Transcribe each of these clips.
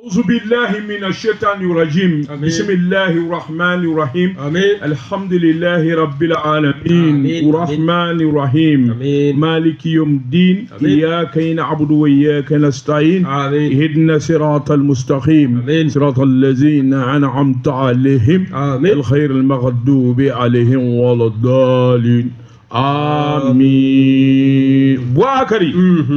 أعوذ بالله من الشيطان الرجيم. آمين. بسم الله الرحمن الرحيم. آمين. الحمد لله رب العالمين. آمين. الرحمن الرحيم. آمين. مالك يوم الدين. آمين. إياك نعبد وإياك نستعين. آمين. اهدنا صراط المستقيم. آمين. صراط الذين أنعمت عليهم آمين. الخير المغضوب عليهم ولا الضالين آمين. Buakari,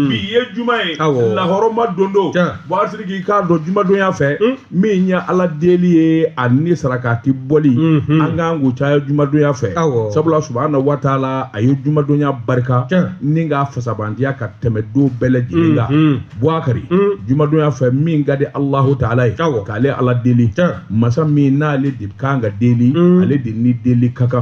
bi ye juma ye, Awɔ. lahɔrɔma don don. Tiɲɛ. Buakari Sidiki k'a dɔn jumadonya fɛ min ye ala deli ye ani sarakati bɔli, an k'an k'o caya jumadonya fɛ. Awɔ. Sabula subahana wa taala a ye jumadonya barika Tiɲɛ. ni k'a fasabandiya ka tɛmɛ don bɛɛ lajɛlen kan. Buakari, jumadonya fɛ min ka di Alahu taala ye, Awɔ. k'ale ala deli, Tiɲɛ. masa min n'ale de kan ka deli, ale de ni deli ka kan,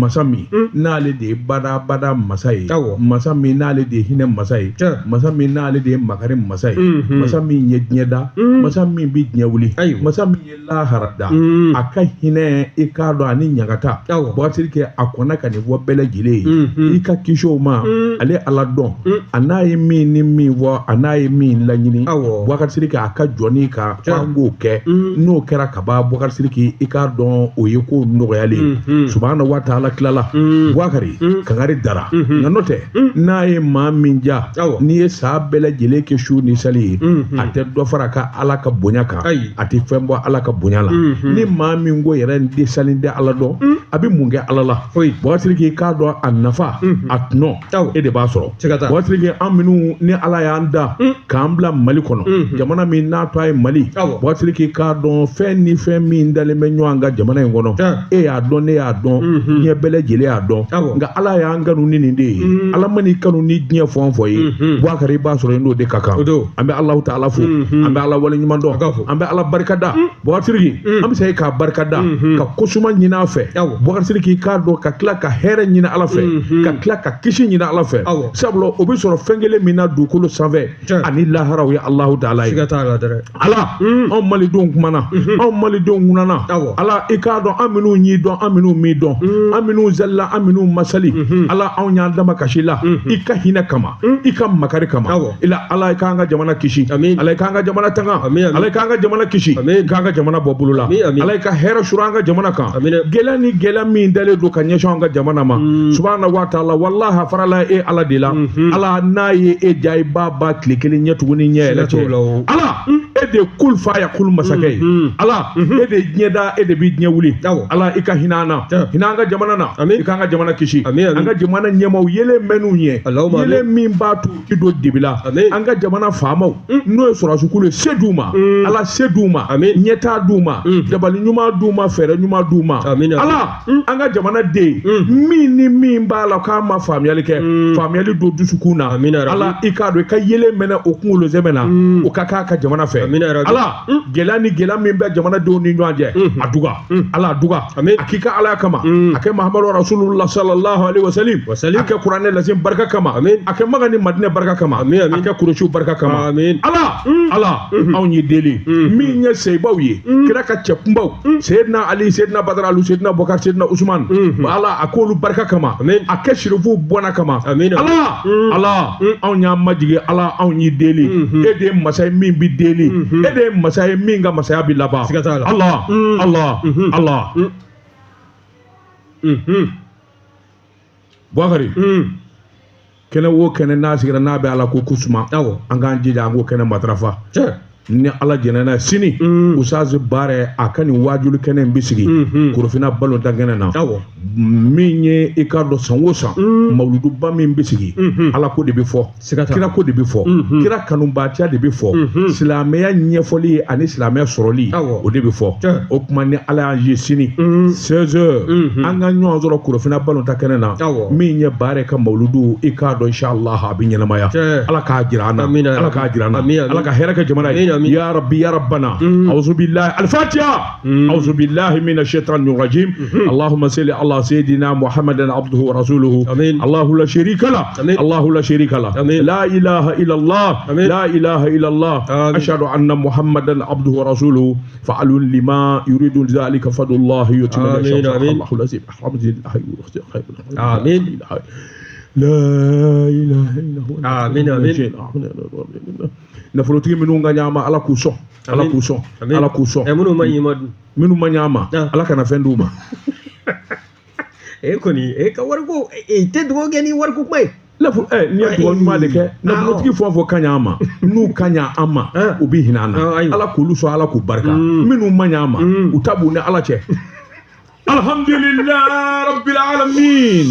masa min n'ale de ye badabada masa ye, Awɔ. masa min n'ale de ye hinɛ masa ye, Tiɲɛ. masa min n'ale de ye makari masa ye, masa min ye diɲɛ da, masa min bɛ diɲɛ wuli, Ayiwa. masa min ye lahara da, a ka hinɛ i k'a dɔn ani ɲagata. Awɔ. Buakari Sidiki a kɔnna ka nin fɔ bɛɛ lajɛlen ye, i ka kisi o ma. Ale ala dɔn a n'a ye min ni min fɔ, a n'a ye min laɲini. Awɔ. Buakari Sidiki a ka jɔnni kan Tiɲɛ. k'an k'o kɛ, n'o kɛra ka ban, Buakari Sidiki i k'a dɔn o ye ko nɔgɔyalen ye. Subahana wa taala tilala, Buakari kangari dara, nka n'o tɛ n'a ye maa min ja, Awɔ. n'i ye saa bɛɛ lajɛlen kɛ su ni sali ye, a tɛ dɔ fara ka ala ka bonya kan, Ayi. a tɛ fɛn bɔ ala ka bonya la. Ni maa min ko yɛrɛ n tɛ sali tɛ ala dɔn, a bɛ mun kɛ ala la? Foyi. Buakari Sidiki k'a dɔn a nafa a tɔnɔ Awɔ. e de b'a sɔrɔ. Siga t'a la. Buakari Sidiki, an minnu ni ala y'an da k'an bila Mali kɔnɔ, jamana min n'a tɔ ye Mali, Awɔ. Buakari Sidiki k'a dɔn fɛn ni fɛn min dalen bɛ ɲɔgɔn kan jamana in kɔnɔ, Tiɲɛ. e y'a dɔn, ne y'a dɔn, diɲɛ bɛɛ lajɛlen y'a dɔn. Awɔ. Nka ala y'an kanu ni nin de ye. Ala man'i kanu ni diɲɛ fɛn o fɛn ye, Buakari, i b'a sɔrɔ i n'o de ka kan. O don. An bɛ Alahu taala fo, an bɛ ala waleɲuman dɔn, A ka fo. an bɛ ala barika da. Buakari Sidiki, an bɛ se k'a barika da ka kosuma ɲini a fɛ. Awɔ. Buakari Sidiki k'a dɔn ka tila ka hɛrɛ ɲini ala fɛ, ka tila ka kisi ɲini ala fɛ. Awɔ. Sabula o bɛ sɔrɔ fɛn kelen min na dugukolo sanfɛ Tiɲɛ. ani lahara, o ye Alahu taala ye. Siga t'a la dɛrɛ. Ala, anw malidenw kumana, anw malidenw ŋunana. Awɔ. Ala, i k'a dɔn an minnu y'i dɔn, an minnu m'i dɔn, an minnu zalila, an minnu masali, ala anw y'an dama kasi la i ka hinɛ kama, i ka makari kama. Awɔ. Ila ala, i k'an ka jamana kisi. Amin. Ala, i k'an ka jamana tanga. Amin, amin. Ala, i k'an ka jamana kisi. Amin. I k'an ka jamana bɔ bolo la. Amin, amin. Ala, i ka hɛrɛ suru an ka jamana kan. Amin. Gɛlɛya ni gɛlɛya min dalen don ka ɲɛsin an ka jamana ma, subahana wa taala, walahi a farala e ala de la. Ala n'a ye e ja, i b'a ba tile kelen ɲɛ tuguni ɲɛ yɛlɛ Siga t'o cɛ. la o. Ala, e de ye kul fa ya kul masakɛ ye. Ala, e de ye diɲɛ da, e de bɛ diɲɛ wuli. Awɔ. Ala, i ka hinɛ an na, Tiɲɛ. hinɛ an ka jamana na. Amin. I k'an ka jamana kisi. Amin, amin. An ka jamana ɲɛmaaw yelen mɛn'u ɲɛ, Allahumma amin. yelen min b'a to i don dibi la. Amin. An ka jamana faamaw n'o ye sɔrɔdasikulu ye, se d'u ma. Ala, se d'u ma. Amin. Ɲɛtaa d'u ma, dabali ɲuman d'u ma, fɛɛrɛ ɲuman d'u ma. Amin, amin. Ala, an ka jamana den min ni min b'a la k'a ma faamuyali kɛ, faamuyali don dusukun na. Amin, ya Rabbi. Ala, i k'a dɔn i ka yelen mɛnɛ o kunkolo zɛmɛ na, o ka k'a ka jamana fɛ. Amin, ya Rabbi. Ala, gɛlɛya ni gɛlɛya min bɛ jamanadenw ni ɲɔgɔn cɛ, a duga. Ala, a duga. Amin. A k'i ka ala kama, a kɛ Mahamadu rasulullah sallallahu alaihi wasallam, Wasalim. a kɛ kuranɛ lase barika kama, Amin. a kɛ Maga ni Madinɛ barika kama, Amin, amin. a kɛ Kuresiw barika kama. Amin. Ala, ala, anw y'i deli min ye seyibaw ye, kira ka cɛ kunbaw, Seyidina Ali, Seyidina Badara Alu, Seyidina Bɔkari, Seyidina Usman, ala a k'olu barika kama, Amin. a kɛ sirifuw bɔnna kama. Amin. Ala, ala, anw y'an majigi. Ala, anw y'i deli, e de ye masa ye min bi deli, e de ye masa ye min ka masaya bi laban. Siga t'a la. Ala, ala, ala. Bɔkari, kɛnɛ wo kɛnɛ n'a sigira n'a bɛ ala ko kusuma, Awɔ. an k'an jija an k'o kɛnɛ matarafa. Tiɲɛ. Ni ala jɛnɛ n'a ye sini, Usazi Baarɛ a ka nin waajuli kɛnɛ in bɛ sigi Korofina balontan kɛnɛ na. Awɔ. Min ye i k'a dɔn san o san mawuluduba min bɛ sigi, ala ko de bɛ fɔ, Siga t'a la. kira ko de bɛ fɔ, kira kanubaatiya de bɛ fɔ, silamɛya ɲɛfɔli ani silamɛya sɔrɔli, Awɔ. o de bɛ fɔ. Tiɲɛ. O tuma ni ala y'an ye sini 16 heures, an ka ɲɔgɔn sɔrɔ Korofina balontan kɛnɛ na. Awɔ. Min ye Baarɛ ka mawuludu, i k'a dɔn inshallah a bɛ ɲɛnamaya. Tiɲɛ. Ala k'a jira an na. Amina. Ala k'a jira an na. Amin, amin. Ala ka hɛrɛ kɛ jamana ye. Amin, amin. Ya rabbi ya rabbana, auzu billahi al-fatiha, auzu billahi minash shaitani rajim, allahumma salli ala sayyidina muhammadan abduhu wa rasuluhu. Amin. Allahu la sharika la. Amin. Allahu la sharika la. Amin. La ilaha illa allah. Amin. La ilaha illa allah. Amin. Ashhadu anna muhammadan abduhu wa rasuluhu fa'alun lima yuridu dhalika fadlullah yutima. Amin, amin. Allahu lazim alhamdulillah. Amin. La ilaha illallah. Amin, amin. Nafolotigi minnu ka ɲa ma, Ala k'u sɔn, Ala k'u sɔn, Ala k'u sɔn. Minnu ma ɲi ma dun? Minnu ma ɲa ma, Ala kana fɛn d'u ma. E kɔni, e ka wariko, e tɛ dugawu kɛ ni wariko kuma ye. Nafolo ɛ, n'i ye dugawu ɲuman de kɛ, nafolotigi fɛn o fɛn ka ɲa ma, n'u ka ɲa an ma, u bɛ hinɛ an na. Ala k'olu sɔn, Ala k'u barika. Minnu ma ɲa ma, u ta b'u ni Ala cɛ. Alhamdulillah rabbil alamin.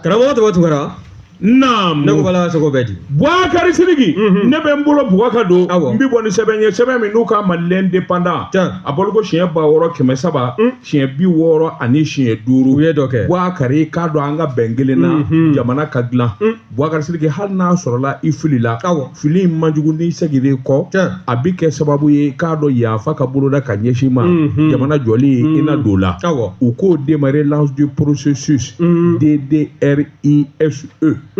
Karamɔgɔ Tɔgɔ Tunkara. Naam. Ne ko bala sogo bɛɛ di. Boubacar Sidiki, ne bɛ n bolo bugɔ ka don. N bɛ bɔ ni sɛbɛn ye, sɛbɛn min n'u k'a ma L'Indépendant. A bɔli ko siɲɛ 6300, siɲɛ 65. U ye dɔ kɛ. Boubacar, i k'a dɔn an ka bɛn kelen na, jamana ka dilan. Boubacar Sidiki, hali n'a sɔrɔla i filila, fili in man jugu, n'i seginna i kɔ, a bɛ kɛ sababu ye k'a dɔn yafa ka boloda ka ɲɛsin ma, jamana jɔli i na don la. U k'o démarrer relance du processus DDRISE,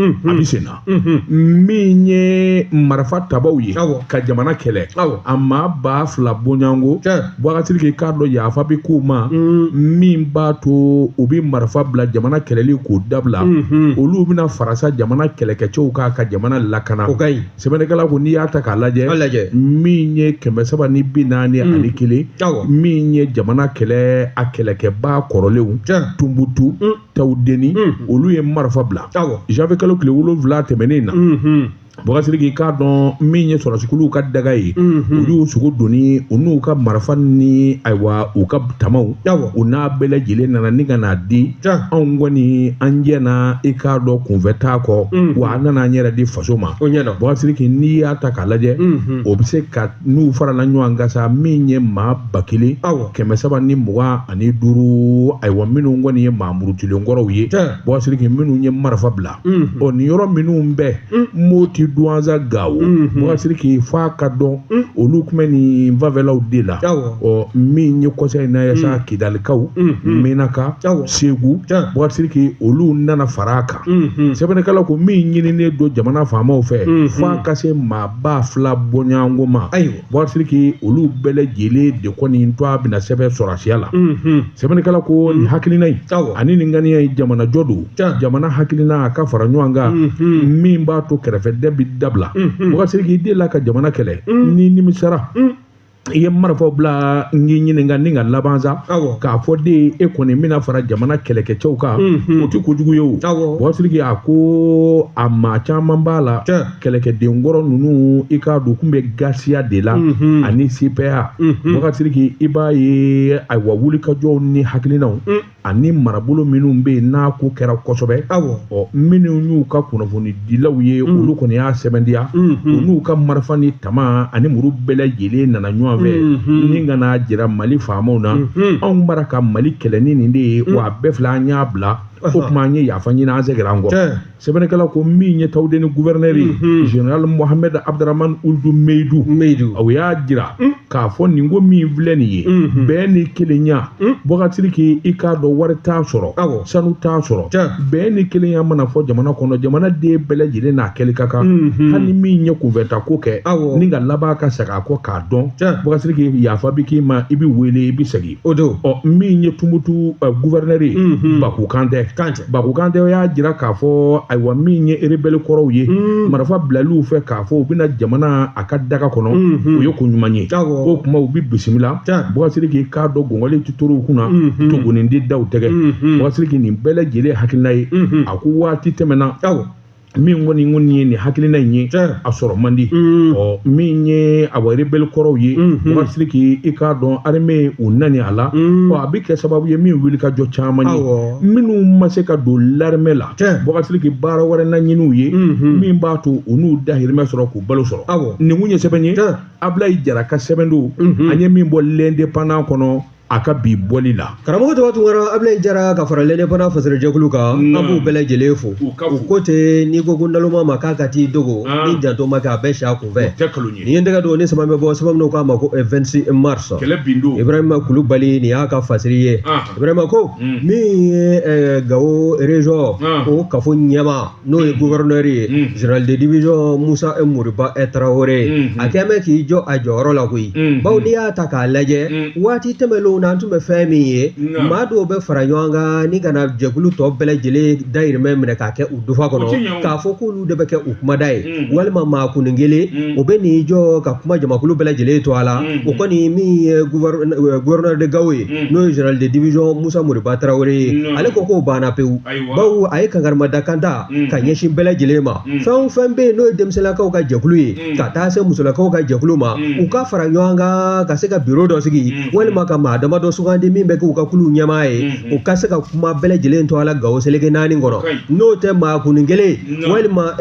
a bɛ sen na. Min ye marifa tabaw ye ka jamana kɛlɛ, a maa 2000 bɔɲɔgɔnko, Boubacar Sidiki, k'a dɔn yafa bɛ k'u ma, min b'a to u bɛ marifa bila jamana kɛlɛli k'o dabila. Olu bɛna farasa jamana kɛlɛkɛcɛw kan ka jamana lakana. Sɛbɛnnikɛla ko n'i y'a ta k'a lajɛ, min ye 341, min ye jamana kɛlɛ a kɛlɛkɛbaa kɔrɔlenw, Tunbutu, Tawudeni, olu ye marifa bila janvier kalo tile 7 tɛmɛnen na. Boubacar Sidiki, k'a dɔn min ye sɔrɔsikuluw ka daga ye, u y'u sogo doni, u n'u ka marifa ni ayiwa u ka tamaw, u n'a bɛɛ lajɛlen nana ni ka n'a di anw kɔni, an jɛna i k'a dɔn kunfɛ t'a kɔ, wa an nana an yɛrɛ di faso ma. Boubacar Sidiki, n'i y'a ta k'a lajɛ, o bɛ se ka n'u farala ɲɔgɔn kan sa, min ye maa 1325, ayiwa minnu kɔni ye maa murutilen kɔrɔw ye, Boubacar Sidiki, minnu ye marifa bila. Ɔ nin yɔrɔ minnu bɛɛ, Moti, Duwanza, Gawo, Boubacar Sidiki, f'a ka dɔn olu tun bɛ nin fanfɛlaw de la. Ɔ min ye kɔsa in na ye sa, Kidalikaw, Menaka, Segu, Boubacar Sidiki, olu nana fara a kan. Sɛbɛnnikɛla ko min ɲininen don jamana faamaw fɛ, f'a ka se maa 2000 bɔɲɔgɔnko ma. Boubacar Sidiki, olu bɛɛ lajɛlen de kɔni to a bɛna sɛbɛn sɔrɔsiya la. Sɛbɛnnikɛla ko nin hakilina in ani nin ŋaniya in, jamana jɔ don, jamana hakilina a ka fara ɲɔgɔn kan, min b'a to kɛrɛfɛdɛn bɛ dabila. Boubacar Sidiki, i delila ka jamana kɛlɛ, ni nimisara, i ye marifaw bila, n k'i ɲininka ni ka laban sa k'a fɔ de e kɔni bɛna fara jamana kɛlɛkɛcɛw kan, o tɛ kojugu ye o. Boubacar Sidiki, a ko a maa caman b'a la, kɛlɛkɛden kɔrɔ ninnu, i k'a dɔn kun bɛ gasiya de la ani CPA. Boubacar Sidiki, i b'a ye ayiwa wulikajɔw ni hakilinaw ani marabolo minnu bɛ yen n'a ko kɛra kosɛbɛ. Ɔ minnu y'u ka kunnafonidilaw ye, olu kɔni y'a sɛbɛntiya, u n'u ka marifa ni tama ani muru bɛɛ lajɛlen nana ɲɔgɔn fɛ ni ka n'a jira Mali faamaw na, anw bara ka Mali kɛlɛ ni nin de ye, wa a bɛɛ filɛ, an y'a bila, o tuma an ye yafa ɲini, an seginna an kɔ. Sɛbɛnnikɛla ko min ye Tawudeni gouverneur ye, général Mohamed Abdramane Ould Meydou, o y'a jira k'a fɔ nin ko min filɛ nin ye, bɛn ni kelenya. Boubacar Sidiki, i k'a dɔn wari t'a sɔrɔ, sanu t'a sɔrɔ, bɛn ni kelenya mana fɔ jamana kɔnɔ, jamana den bɛɛ lajɛlen n'a kɛli ka kan. Hali min ye kunfɛta ko kɛ ni ka laban ka segin a kɔ k'a dɔn, Boubacar Sidiki, yafa bɛ k'i ma, i bɛ wele, i bɛ segin. Ɔ min ye Tumutu gouverneur ye, Baku Kantɛ, Baku Kantɛ y'a jira k'a fɔ ayiwa min ye rebelle kɔrɔw ye, marifa bilaliw fɛ k'a fɔ u bɛna jamana a ka daga kɔnɔ, o ye ko ɲuman ye. O kuma u bɛ bisimila. Boubacar Sidiki, k'a dɔn gɔngɔli tɛ toro u kunna, togonin tɛ da u tɛgɛ. Boubacar Sidiki, nin bɛɛ lajɛlen hakilina ye, a ko waati tɛmɛna, min kɔni ye nin hakilina in ye, a sɔrɔ man di. Ɔ min ye awa rebelle kɔrɔw ye, Boubacar Sidiki, i k'a dɔn armée u nani a la, ɔ a bɛ kɛ sababu ye min wuli ka jɔ caman ye, minnu ma se ka don l'armée la, Boubacar Sidiki, baara wɛrɛ na ɲini u ye min b'a to u n'u dahirimɛ sɔrɔ k'u balo sɔrɔ. Nin kun ye sɛbɛn ye, Abulayi Jara ka sɛbɛn don, an ye min bɔ L'Indépendant kɔnɔ a ka bi bɔli la. Karamɔgɔ Tɔgɔ Tunkara, Abulayi Jara ka fara L'Indépendant fasɛrɛjɛkulu kan, an b'u bɛɛ lajɛlen fo. U ko ten, n'i ko ko naloma ma k'a ka t'i dogo, ni janto ma kɛ a bɛɛ siya kunfɛ. Nin ye n tɛgɛ don ni sɛbɛn bɛ bɔ, sɛbɛn min k'a ma ko 26 mars. Ibrahima Kulubali, nin y'a ka fasiri ye. Ibrahima ko min ye Gawo région o kafo ɲɛmaa, n'o ye gouverneur ye, général de division Musa Moriba Traoré, a kɛn bɛ k'i jɔ a jɔyɔrɔ la koyi. Bawo n'i y'a ta k'a lajɛ, waati tɛmɛnlenw tɛmɛnenw na an tun bɛ fɛn min ye maa dɔw bɛ fara ɲɔgɔn kan ni ka na jɛkulu tɔ bɛɛ lajɛlen dayirimɛ minɛ k'a kɛ u dufa kɔnɔ k'a fɔ k'olu de bɛ kɛ u kumada ye walima maa kunnin kelen o bɛ n'i jɔ ka kuma jamakulu bɛɛ lajɛlen tɔgɔ la. O kɔni min ye gouverneur de Gao ye, n'o ye général de division Musa Moriba Tarawele ye, ale ko k'o banna pewu, bawo a ye kankarimadakan ta ka ɲɛsin bɛɛ lajɛlen ma. Fɛn o fɛn bɛ yen n'o ye denmisɛnninlakaw ka jɛkulu ye ka taa se musolakaw ka jɛkulu ma, u ka fara ɲɔgɔn kan ka se ka biro dɔ sigi walima ka maa damadɔ sugandi min bɛ k'u ka kulu ɲɛmaa ye, u ka se ka kuma bɛɛ lajɛlen tɔgɔ la Gawo seleke naani kɔnɔ. N'o tɛ, maa kunnin kelen walima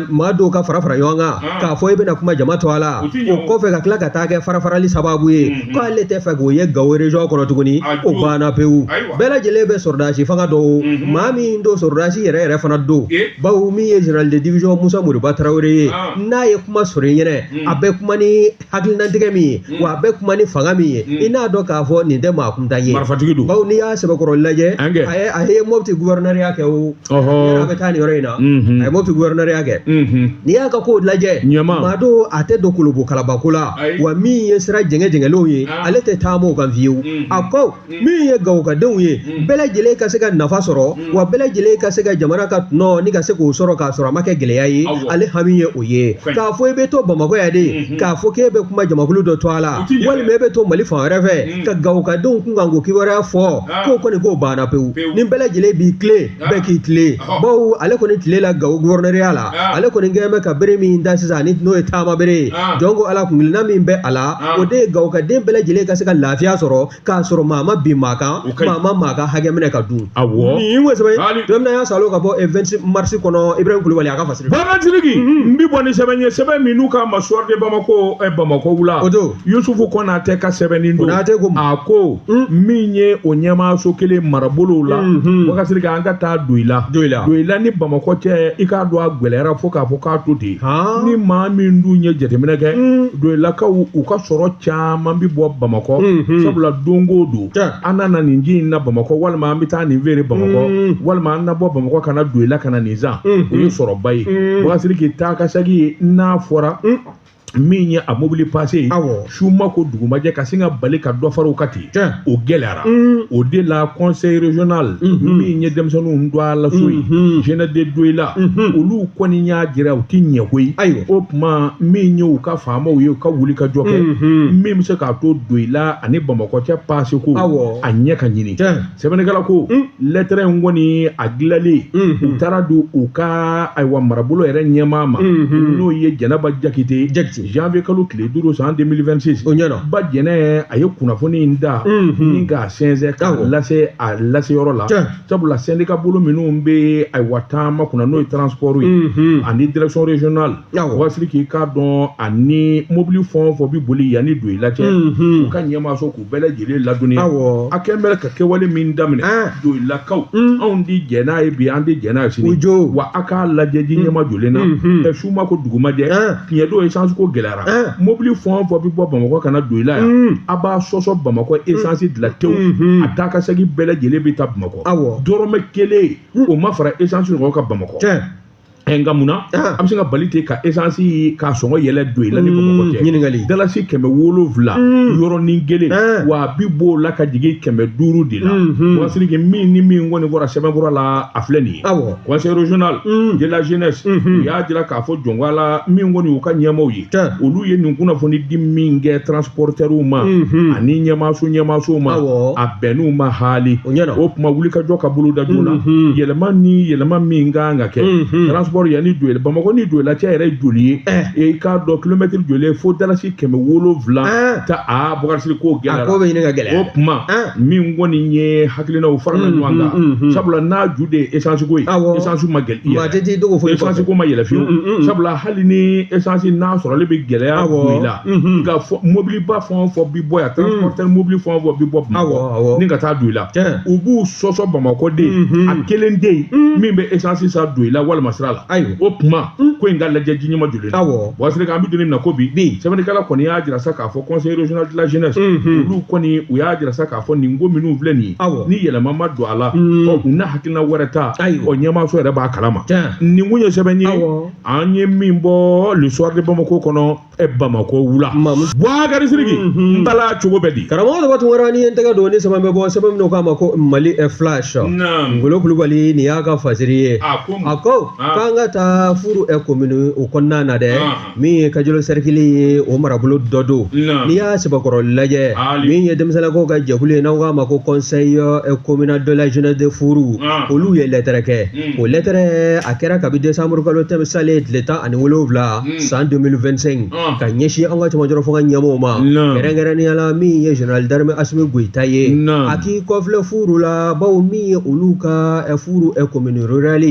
maa dɔw ka fara fara ɲɔgɔn kan k'a fɔ i bɛna kuma jama tɔgɔ la, o kɔfɛ ka tila ka taa kɛ farafarali sababu ye, k'ale tɛ fɛ k'o ye Gawo région kɔnɔ tuguni. O banna pewu. Bɛɛ lajɛlen bɛ sɔrɔdasi fanga dɔn, maa min don sɔrɔdasi yɛrɛ yɛrɛ fana don, bawo min ye général de division Musa Moriba Tarawele ye, n'a ye kuma sɔrɔ i ɲɛnɛ, a bɛ kuma ni hakilinantigɛ min ye, wa a bɛ kuma ni fanga min ye, i n'a dɔn k'a fɔ nin tɛ maa kuntan ye. Marifatigi don. Bawo n'i y'a sɛbɛkɔrɔ lajɛ, a ye Mopti gouverneurya kɛ, o a bɛ taa nin yɔrɔ in na, a ye Mopti gouverneurya kɛ. N'i y'a ka kow lajɛ, maa don a tɛ don kolobo kalabako la, wa min ye sira jɛngɛ jɛngɛlenw ye, ale tɛ taama o kan fiyewu. A ko min ye Gawokadenw ye, bɛɛ lajɛlen ka se ka nafa sɔrɔ, wa bɛɛ lajɛlen ka se ka jamana ka tɔnɔ ni ka se k'o sɔrɔ k'a sɔrɔ a ma kɛ gɛlɛya ye, ale hami ye o ye. K'a fɔ i bɛ to Bamakɔ yan de, k'a fɔ k'e bɛ kuma jamakulu dɔ tɔgɔ la, walima e bɛ to Mali fan wɛrɛ fɛ ka Gawokadenw kunkanko kibaruya fɔ, k'o kɔni k'o banna pewu. Ni bɛɛ lajɛlen b'i tilen, bɛɛ k'i tilen, bawo ale kɔni tile la Gawo gouverneurya la, ale kɔni kɛlen bɛ ka bere min da sisan ni n'o ye taama bere ye, jɔn ko Ala, kuntilenna min bɛ a la, o de ye Gawokaden bɛɛ lajɛlen ka se ka lafiya sɔrɔ k'a sɔrɔ maa ma bin maa kan, maa ma maa ka hakɛ minɛ ka dun. Awɔ, nin ye sɛbɛn ye don min na y'a salo ka bɔ 26 mars kɔnɔ. Ibrahim Kulubali a ka fasiri. Baba Sidiki, n bi bɔ ni sɛbɛn ye, sɛbɛn min n'u k'a ma Soir de Bamako, Bamakɔ wula. O don. Yusufu Konatɛ ka sɛbɛnni don. Konatɛ ko a ko min ye o ɲɛmaaso kelen marabolow la. Baba Sidiki, an ka taa Doyila. Doyila. Doyila ni Bamakɔ cɛ, i k'a dɔn a gɛlɛyara fo k'a fɔ k'a to ten. Ni maa min dun ye jateminɛ kɛ, Doyilakaw u ka sɔrɔ caman bi bɔ Bamakɔ, sabula don o don an nana nin ji in na Bamakɔ, walima an bɛ taa nin feere Bamakɔ, walima an na bɔ Bamakɔ ka na Doyila ka na nin san, o ye sɔrɔba ye. Baba Sidiki, taa ka segin ye, n'a fɔra min ye a mobili pase ye, su ma ko dugu ma jɛ, ka sin ka bali ka dɔ fara o kan ten, o gɛlɛyara. O de la conseil régional min ye denmisɛnninw don a la so ye, jeunesse de Doyila, olu kɔni y'a jira u ti ɲɛ koyi. O tuma min ye u ka faamaw ye, u ka wuli ka jɔ kɛ min bɛ se k'a to Doyila ani Bamakɔ cɛ pase ko a ɲɛ ka ɲini. Sɛbɛnnikɛla ko lɛtɛrɛ in kɔni a dilanlen, u taara don u ka ayiwa marabolo yɛrɛ ɲɛmaa ma, n'o ye Jɛnɛba Jakite, janvier kalo tile 5 san 2026. O ɲɛna. Ba Jɛnɛ a ye kunnafoni in da ni k'a sɛnsɛn k'a lase a laseyɔrɔ la, sabula syndicat bolo minnu bɛ ayiwa taama kunna, n'o ye transport ye ani direction régionale. Baba Sidiki, k'a dɔn ani mobili fɛn o fɛn bɛ boli yan ni Doyila cɛ, u ka ɲɛmaaso k'u bɛɛ lajɛlen ladɔnniya. A kɛn bɛ ka kɛwale min daminɛ, Doyilakaw, anw ti jɛn n'a ye bi, an ti jɛn n'a ye sini, wa a k'a lajɛ ji ɲɛma jɔlen na. Su ma ko dugu ma jɛ, tiɲɛ don essence ko gɛlɛyara, mobili fɛn o fɛn bɛ bɔ Bamakɔ ka na Doyila yan, a b'a sɔsɔ Bamakɔ essence de la tewu, a taa ka segin bɛɛ lajɛlen bɛ taa Bamakɔ. Dɔrɔmɛ kelen o ma fara essence sɔngɔ kan Bamakɔ. Nka mun na an bɛ se ka bali ten ka essence k'a sɔngɔ yɛlɛ Doyila ni Bamakɔ cɛ? Ɲininkali. Dalasi 700 yɔrɔnin kelen, wa a bi b'o la ka jigin 500 de la. Baba Sidiki, min ni min kɔni bɔra sɛbɛnfura la, a filɛ nin ye. Conseil régional de la jeunesse, u y'a jira k'a fɔ jɔnko la min kɔni y'u ka ɲɛmaaw ye, olu ye nin kunnafoni di min kɛ transporteurs ma ani ɲɛmaaso ma, a bɛnn'u ma haali. O tuma wulikajɔ ka boloda joona, yɛlɛma ni yɛlɛma min kan ka kɛ transport yan ni Doyila, Bamakɔ ni Doyila cɛ yɛrɛ joli ye, i k'a dɔn kilomɛtiri joli ye, fo dalasi 700 ta. A Bubakari Sidiki, k'o gɛlɛyara, a ko bɛ ɲini ka gɛlɛya. O tuma min kɔni ye hakilinaw farala ɲɔgɔn kan, sabula n'a ju de ye essence ko ye, essence ma gɛlɛ i yɛrɛ, essence ko ma yɛlɛ fiyewu, sabula hali ni essence n'a sɔrɔli bɛ gɛlɛya Doyila, nka mobiliba fɛn o fɛn bi bɔ yan, transporteur mobili fɛn o fɛn bi bɔ Bamakɔ ni ka taa Doyila, u b'u sɔsɔ Bamakɔ de, a kelen tɛ yen min bɛ essence san Doyila walima sira la. la. Ayiwa, o tuma ko in ka lajɛ ji ɲɛma joli la. Awɔ, Bubakari, an bɛ don min na ko bi, sɛbɛnnikɛla kɔni y'a jira sa k'a fɔ conseil régional de la jeunesse, olu kɔni u y'a jira sa k'a fɔ nin ko minnu filɛ nin ye, ni yɛlɛma ma don a la, ɔ, u na hakilina wɛrɛ ta. Ɔ, ɲɛmaaso yɛrɛ b'a kalama. Nin kun ye sɛbɛn ye an ye min bɔ Le Soir de Bamako kɔnɔ, Bamakɔ wula. Bubakari Sidiki, n bala cogo bɛ di? Karamɔgɔ Daba Tunkara, ni ye n tɛgɛ don ni sɛbɛn bɛ bɔ, sɛbɛn min k'a ma ko Mali Flash, Ngolo Kulubali, nin y'a ka fasiri ye. A ko k'an ka taa Furu commune o kɔnɔna na dɛ, min ye Kajolo cercle ye, o marabolo dɔ don. N'i y'a sɛbɛkɔrɔ lajɛ, min ye denmisɛnninlakaw ka jɛkulu ye n'an k'a ma ko conseil communal de la jeunesse de Furu, olu ye lɛtɛrɛ kɛ. O lɛtɛrɛ a kɛra kabi décembre kalo tɛmɛ salen tile 17 san 2025 ka ɲɛsin an ka cɛmancɛrɔ fanga ɲɛmɔgɔw ma, kɛrɛnkɛrɛnnenya la min ye général d'armée Asimi Goyita ye, a k'i kɔfilɛ Furu la, bawo min ye olu ka Furu commune rurale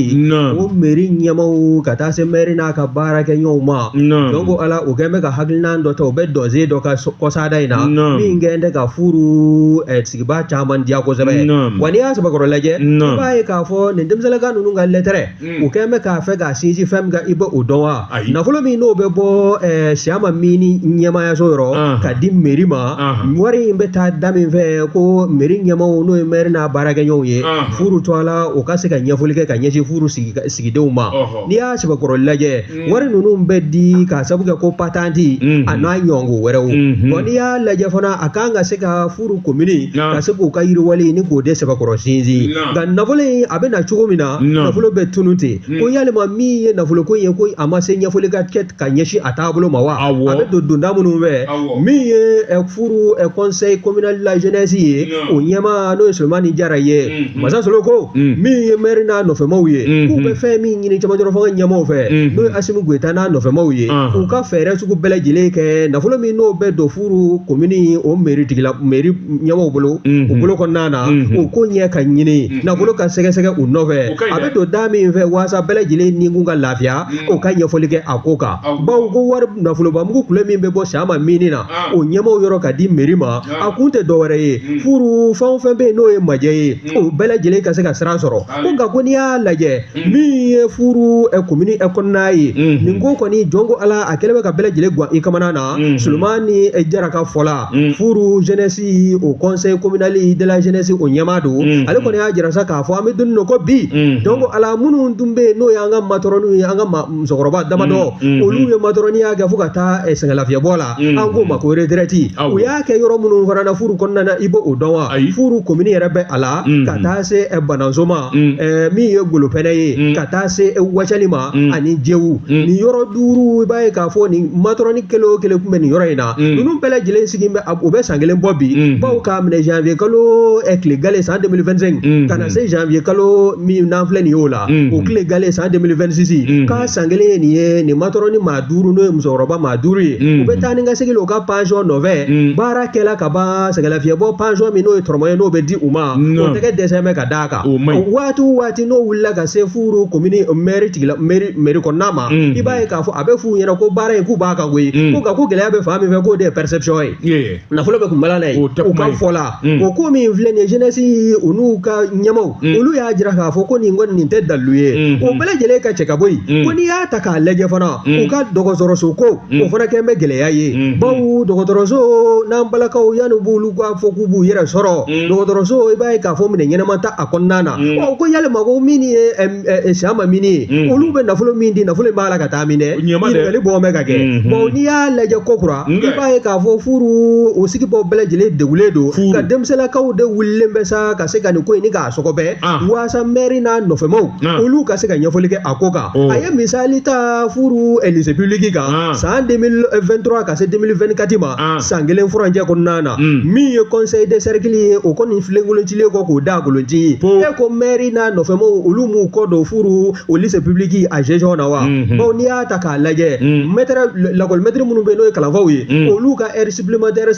o mairie ɲɛmaaw ka taa se maire n'a ka baarakɛɲɔgɔnw ma. Donc ala o kɛlen bɛ ka hakilina dɔ ta, u bɛ dɔnsen dɔ ka kɔsada in na min kɛlen tɛ ka Furu sigibaa caman diya kosɛbɛ. Wa n'i y'a sɛbɛkɔrɔ lajɛ, i b'a ye k'a fɔ nin denmisɛnninka ninnu ka lɛtɛrɛ, u kɛlen bɛ k'a fɛ k'a sinsin fɛn min kan, i bɛ o dɔn wa? Nafolo min n'o bɛ bɔ Siyama mini ɲɛmaayaso yɔrɔ ka di mairie ma, wari in bɛ taa da min fɛ, ko mairie ɲɛmaaw, n'o ye maire n'a baarakɛɲɔgɔnw ye, Furu tɔgɔ la, o ka se ka ɲɛfɔli kɛ ka ɲɛsin Furu sigidenw ma. N'i y'a sɛbɛkɔrɔ lajɛ, wari ninnu bɛ di k'a sabu kɛ ko patante a n'a ɲɔgɔnko wɛrɛw. Bon, n'i y'a lajɛ fana, a kan ka se ka Furu komini ka se k'u ka yiriwali ni k'o de sɛbɛkɔrɔ sinsin. Nka nafolo in a bɛ na cogo min na, nafolo bɛ tunun ten. Ko yalima min ye nafolo ko in ye, ko a ma se ɲɛfɔli ka kɛ ka ɲɛsin a taabolo ma wa? A bɛ don donda minnu fɛ, min ye Furu conseil communal de la jeunesse ye, o ɲɛmaa n'o ye Solomani Jara ye, Masa Solo, ko min ye maire n'a nɔfɛmaw ye, k'u bɛ fɛn min ɲini cɛmancɛrɔ fanga ɲɛmaaw fɛ, n'o ye Asimi Goyita n'a nɔfɛmaw ye, u ka fɛɛrɛ sugu bɛɛ lajɛlen kɛ nafolo min n'o bɛ don Furu komini o mairie tigila mairie ɲɛmaaw bolo, u bolo kɔnɔna na, o ko ɲɛ ka ɲini, nafolo ka sɛgɛsɛgɛ u nɔfɛ, a bɛ don da min fɛ waasa bɛɛ lajɛlen nikun ka lafiya, o ka ɲɛfɔli kɛ a ko kan. Bawo ko wari nafolobamugu kule min bɛ bɔ Siyama mini na o ɲɛmaaw yɔrɔ ka di mairie ma, a kun tɛ dɔwɛrɛ ye, Furu fɛn o fɛn bɛ yen n'o ye majɛ ye, o bɛɛ lajɛlen ka se ka sira sɔrɔ. Ko nka ko n'i y'a lajɛ, min ye Furu komini kɔnɔna ye, nin ko kɔni, jɔn ko Ala, a kɛlen bɛ ka bɛɛ lajɛlen gan i kamana na. Solomani Jara ka fɔ la, Furu jeunesse o conseil communal de la jeunesse o ɲɛmaa don, ale kɔni y'a jira sa k'a fɔ an bɛ don min ko bi, jɔn ko Ala, minnu tun bɛ yen n'o y'an ka matɔrɔniw ye, an ka musokɔrɔba damadɔ, olu ye matɔrɔniya kɛ fo ka taa sɛgɛnlafiyɛbɔ la, an k'o ma ko retraite. U y'a kɛ yɔrɔ minnu fana na Furu kɔnɔna na, i b'o dɔn wa? Furu komini yɛrɛ bɛ a la, ka taa se Bananso ma, min ye Golopɛnɛ ye, ka taa se Wacali ma ani Jewu. Nin yɔrɔ duuru, i b'a ye k'a fɔ nin matɔrɔni kelen o kelen tun bɛ nin yɔrɔ in na, ninnu bɛɛ lajɛlen sigi bɛ, o bɛ san kelen bɔ bi, bawo k'a minɛ janvier kalo tile gale san 2025 ka na se janvier kalo min n'an filɛ nin y'o la, o tile gale san 2026, k'a san kelen ye nin ye. Nin matɔrɔni maa duuru, n'o ye musokɔrɔba maa duuru ye, u bɛ taa ni ka segin u ka pension nɔfɛ, baara kɛla ka ban, sɛgɛnlafiɲɛbɔ pension min n'o ye tɔrɔmɔ ye, n'o bɛ di u ma, o tɛgɛ dɛsɛ bɛ ka d'a kan. Waati o waati n'o wulila ka se Furu komini mairie tigila mairie kɔnɔna ma, i b'a ye k'a fɔ a bɛ f'u ɲɛna ko baara in k'u b'a kan koyi, ko nka ko gɛlɛya bɛ fan min fɛ, k'o de ye perception ye, nafolo bɛ kunbala n'a ye. U ka fɔ la, o ko min filɛ nin ye, jeunesse u n'u ka ɲɛmaaw, olu y'a jira k'a fɔ ko nin kɔni nin tɛ dalilu ye, o bɛɛ lajɛlen ka cɛ ka bɔ yen. Ko n'i y'a ta k'a lajɛ fana, u ka dɔgɔtɔrɔso ko, o fana kɛlen bɛ gɛlɛya ye, bawo dɔgɔtɔrɔso n'an balakaw yanni b'olu k'a fɔ k'u b'u yɛrɛ sɔrɔ dɔgɔtɔrɔso, i b'a ye k'a fɔ minɛn ɲɛnama t'a kɔnɔna na. Ɔ, ko yalima ko min ye Siyama mini ye, olu bɛ nafolo min di, nafolo in b'a la ka taa min dɛ? Ɲininkali bɔ bɛ ka kɛ. Bon, n'i y'a lajɛ ko kura, i b'a ye k'a fɔ Furu o sigibaaw bɛɛ lajɛlen degulen don, ka denmisɛnlakaw de wulilen bɛ sa ka se ka nin ko in ni k'a sɔgɔbɛ, waasa mɛri n'a nɔfɛmaw olu ka se ka ɲɛfɔli kɛ a ko kan. A ye misali ta Furu lycée public kan, san 2023 ka se 2024 ma, san kelen furancɛ kɔnɔna na, min ye conseil de cercle ye, o kɔni filenkolon cilen kɔ k'o da kolonci ye. E ko mɛri n'a nɔfɛmaw, olu m'u kɔ don Furu o lycée public a gestion na wa? Bawo n'i y'a ta k'a lajɛ, maître lakɔli mɛtiri minnu bɛ yen n'o ye kalanfaw ye, olu ka heure supplémentaire,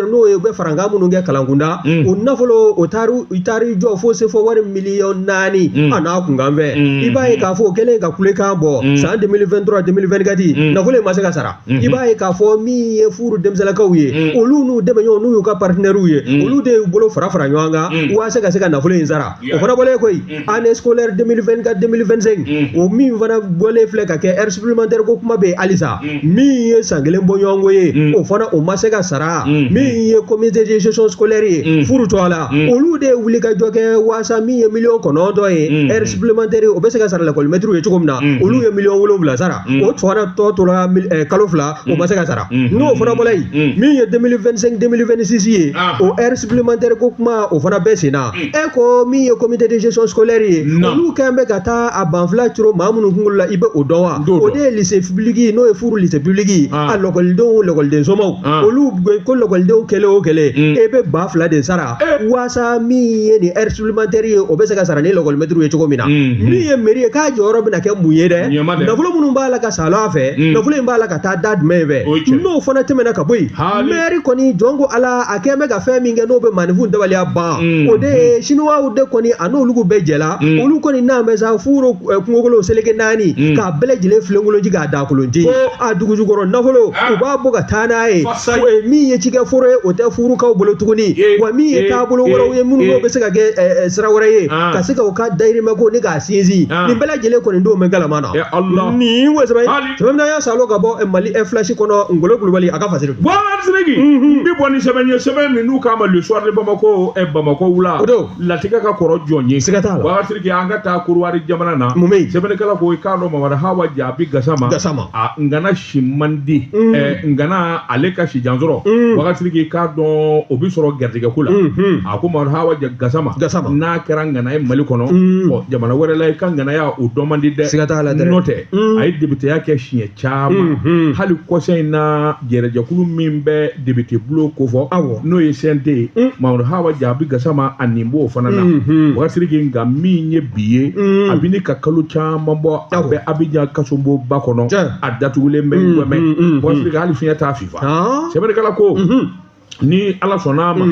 n'o ye u bɛ farankan minnu kɛ kalankunda, o nafolo o taar'i jɔ fo se fo wari miliyɔn 4 a n'a kunkan fɛ. I b'a ye k'a fɔ o kɛlen ka kulekan bɔ san 2023 2024, nafolo in ma se ka sara. I b'a ye k'a fɔ min ye Furu denmisɛnlakaw ye, olu n'u dɛmɛɲɔgɔn, n'u y'u ka partenaires ye, olu de y'u bolo fara fara ɲɔgɔn kan waasa ka se ka nafolo in sara. O fana bɔlen koyi, année scolaire 2024 2025. O min fana bɔlen filɛ ka kɛ heure supplémentaire ko kuma bɛ yen halisa, min ye san kelen bɔɲɔgɔnko ye, o fana o ma se ka sara. Min ye comité de gestion scolaire ye, furu to a la, olu de ye wulikajɔ kɛ waasa min ye 9 miliyɔn ye heure supplémentaire, o bɛ se ka sara lakɔlimɛtiriw ye cogo min na. Olu ye 7 miliyɔn sara, o fana tɔ tora kalo 2, o ma se ka sara. N'o fana bɔra yen, min ye 2025 2026 ye, o heure supplémentaire ko kuma, o fana bɛ sen na. E ko min ye comité de gestion scolaire ye, olu kɛn bɛ ka taa a banfula coro maa minnu kunkolo la, i bɛ o dɔn wa? O de ye lycée public, n'o ye Furu lycée public, a lakɔlidenw, lakɔliden somaw, olu ko lakɔlidenw kelen o kelen, e bɛ 2000 de sara waasa min ye nin heure supplémentaire ye, o bɛ se ka sara ni lakɔlimɛtiriw ye cogo min na. Min ye mairie ye, k'a jɔyɔrɔ bɛna kɛ mun ye dɛ? Nafolo minnu b'a la ka salo a fɛ, nafolo in b'a la ka taa da jumɛn fɛ? N'o fana tɛmɛna ka bɔ yen, maire kɔni, jɔn ko Ala, a kɛn bɛ ka fɛn min kɛ n'o bɛ maaninfin dabaliya ban, o de ye chinois de kɔni, a n'olu bɛɛ jɛla. Olu kɔni n'an bɛ sa Furu kungokolo seleke naani k'a bɛɛ lajɛlen filenkolonci k'a dakolonci, a dugujukɔrɔ nafolo, u b'a bɔ ka taa n'a ye. Min ye cikɛ foro ye, o tɛ Furukaw bolo tuguni. Wa min ye taabolo wɛrɛw ye minnu bɛ se ka kɛ sira wɛrɛ ye ka se ka u ka dayirimɛ ko ni k'a sinsin, nin bɛɛ lajɛlen kɔni don bɛ galama na. Nin wo sɛbɛn sɛbɛn min y'a salo ka bɔ Mali Flash kɔnɔ, Ngolo Kulubali a ka fasiri don. Bɔn Sidiki, n bɛ bɔ ni sɛbɛn ye, sɛbɛn min n'u k'a ma Le Soir de Bamako, Bamakɔ wula, latigɛ ka kɔrɔ jɔn ye? Siga t'a la. Bakari Sidiki, an ka taa Korowari jamana na. Mun bɛ yen? Sɛbɛnnikɛla ko i k'a dɔn Mamadu Hawa Jaabi Gasama. Gasama. A ngana si man di. Ngana ale ka si jan sɔrɔ. Bakari Sidiki, i k'a dɔn o bɛ sɔrɔ garijɛgɛ ko la. A ko Mamadu Hawa Gasama. Gasama. N'a kɛra ngana ye Mali kɔnɔ. Ɔ jamana wɛrɛ la, i ka ŋanaya o dɔn man di dɛ. Siga t'a la dɛ. N'o tɛ, a ye députéya kɛ siɲɛ caman. Hali kɔsa in na, jɛrɛjɛkulu min bɛ député bulon kofɔ, n'o ye CNT ye, Mamadu Hawa Jaabi Gasama a nin b'o fana na. Bakari Sidiki, nka min ye bi ye, a bɛ ni ka kalo caman bɔ, a bɛ Abidjan kasobonba kɔnɔ, a datugulen bɛ Ɲamɛ. Bakari Sidiki, hali fiɲɛ t'a fifa. Sɛbɛnnikɛla ko ni Ala sɔnna a ma,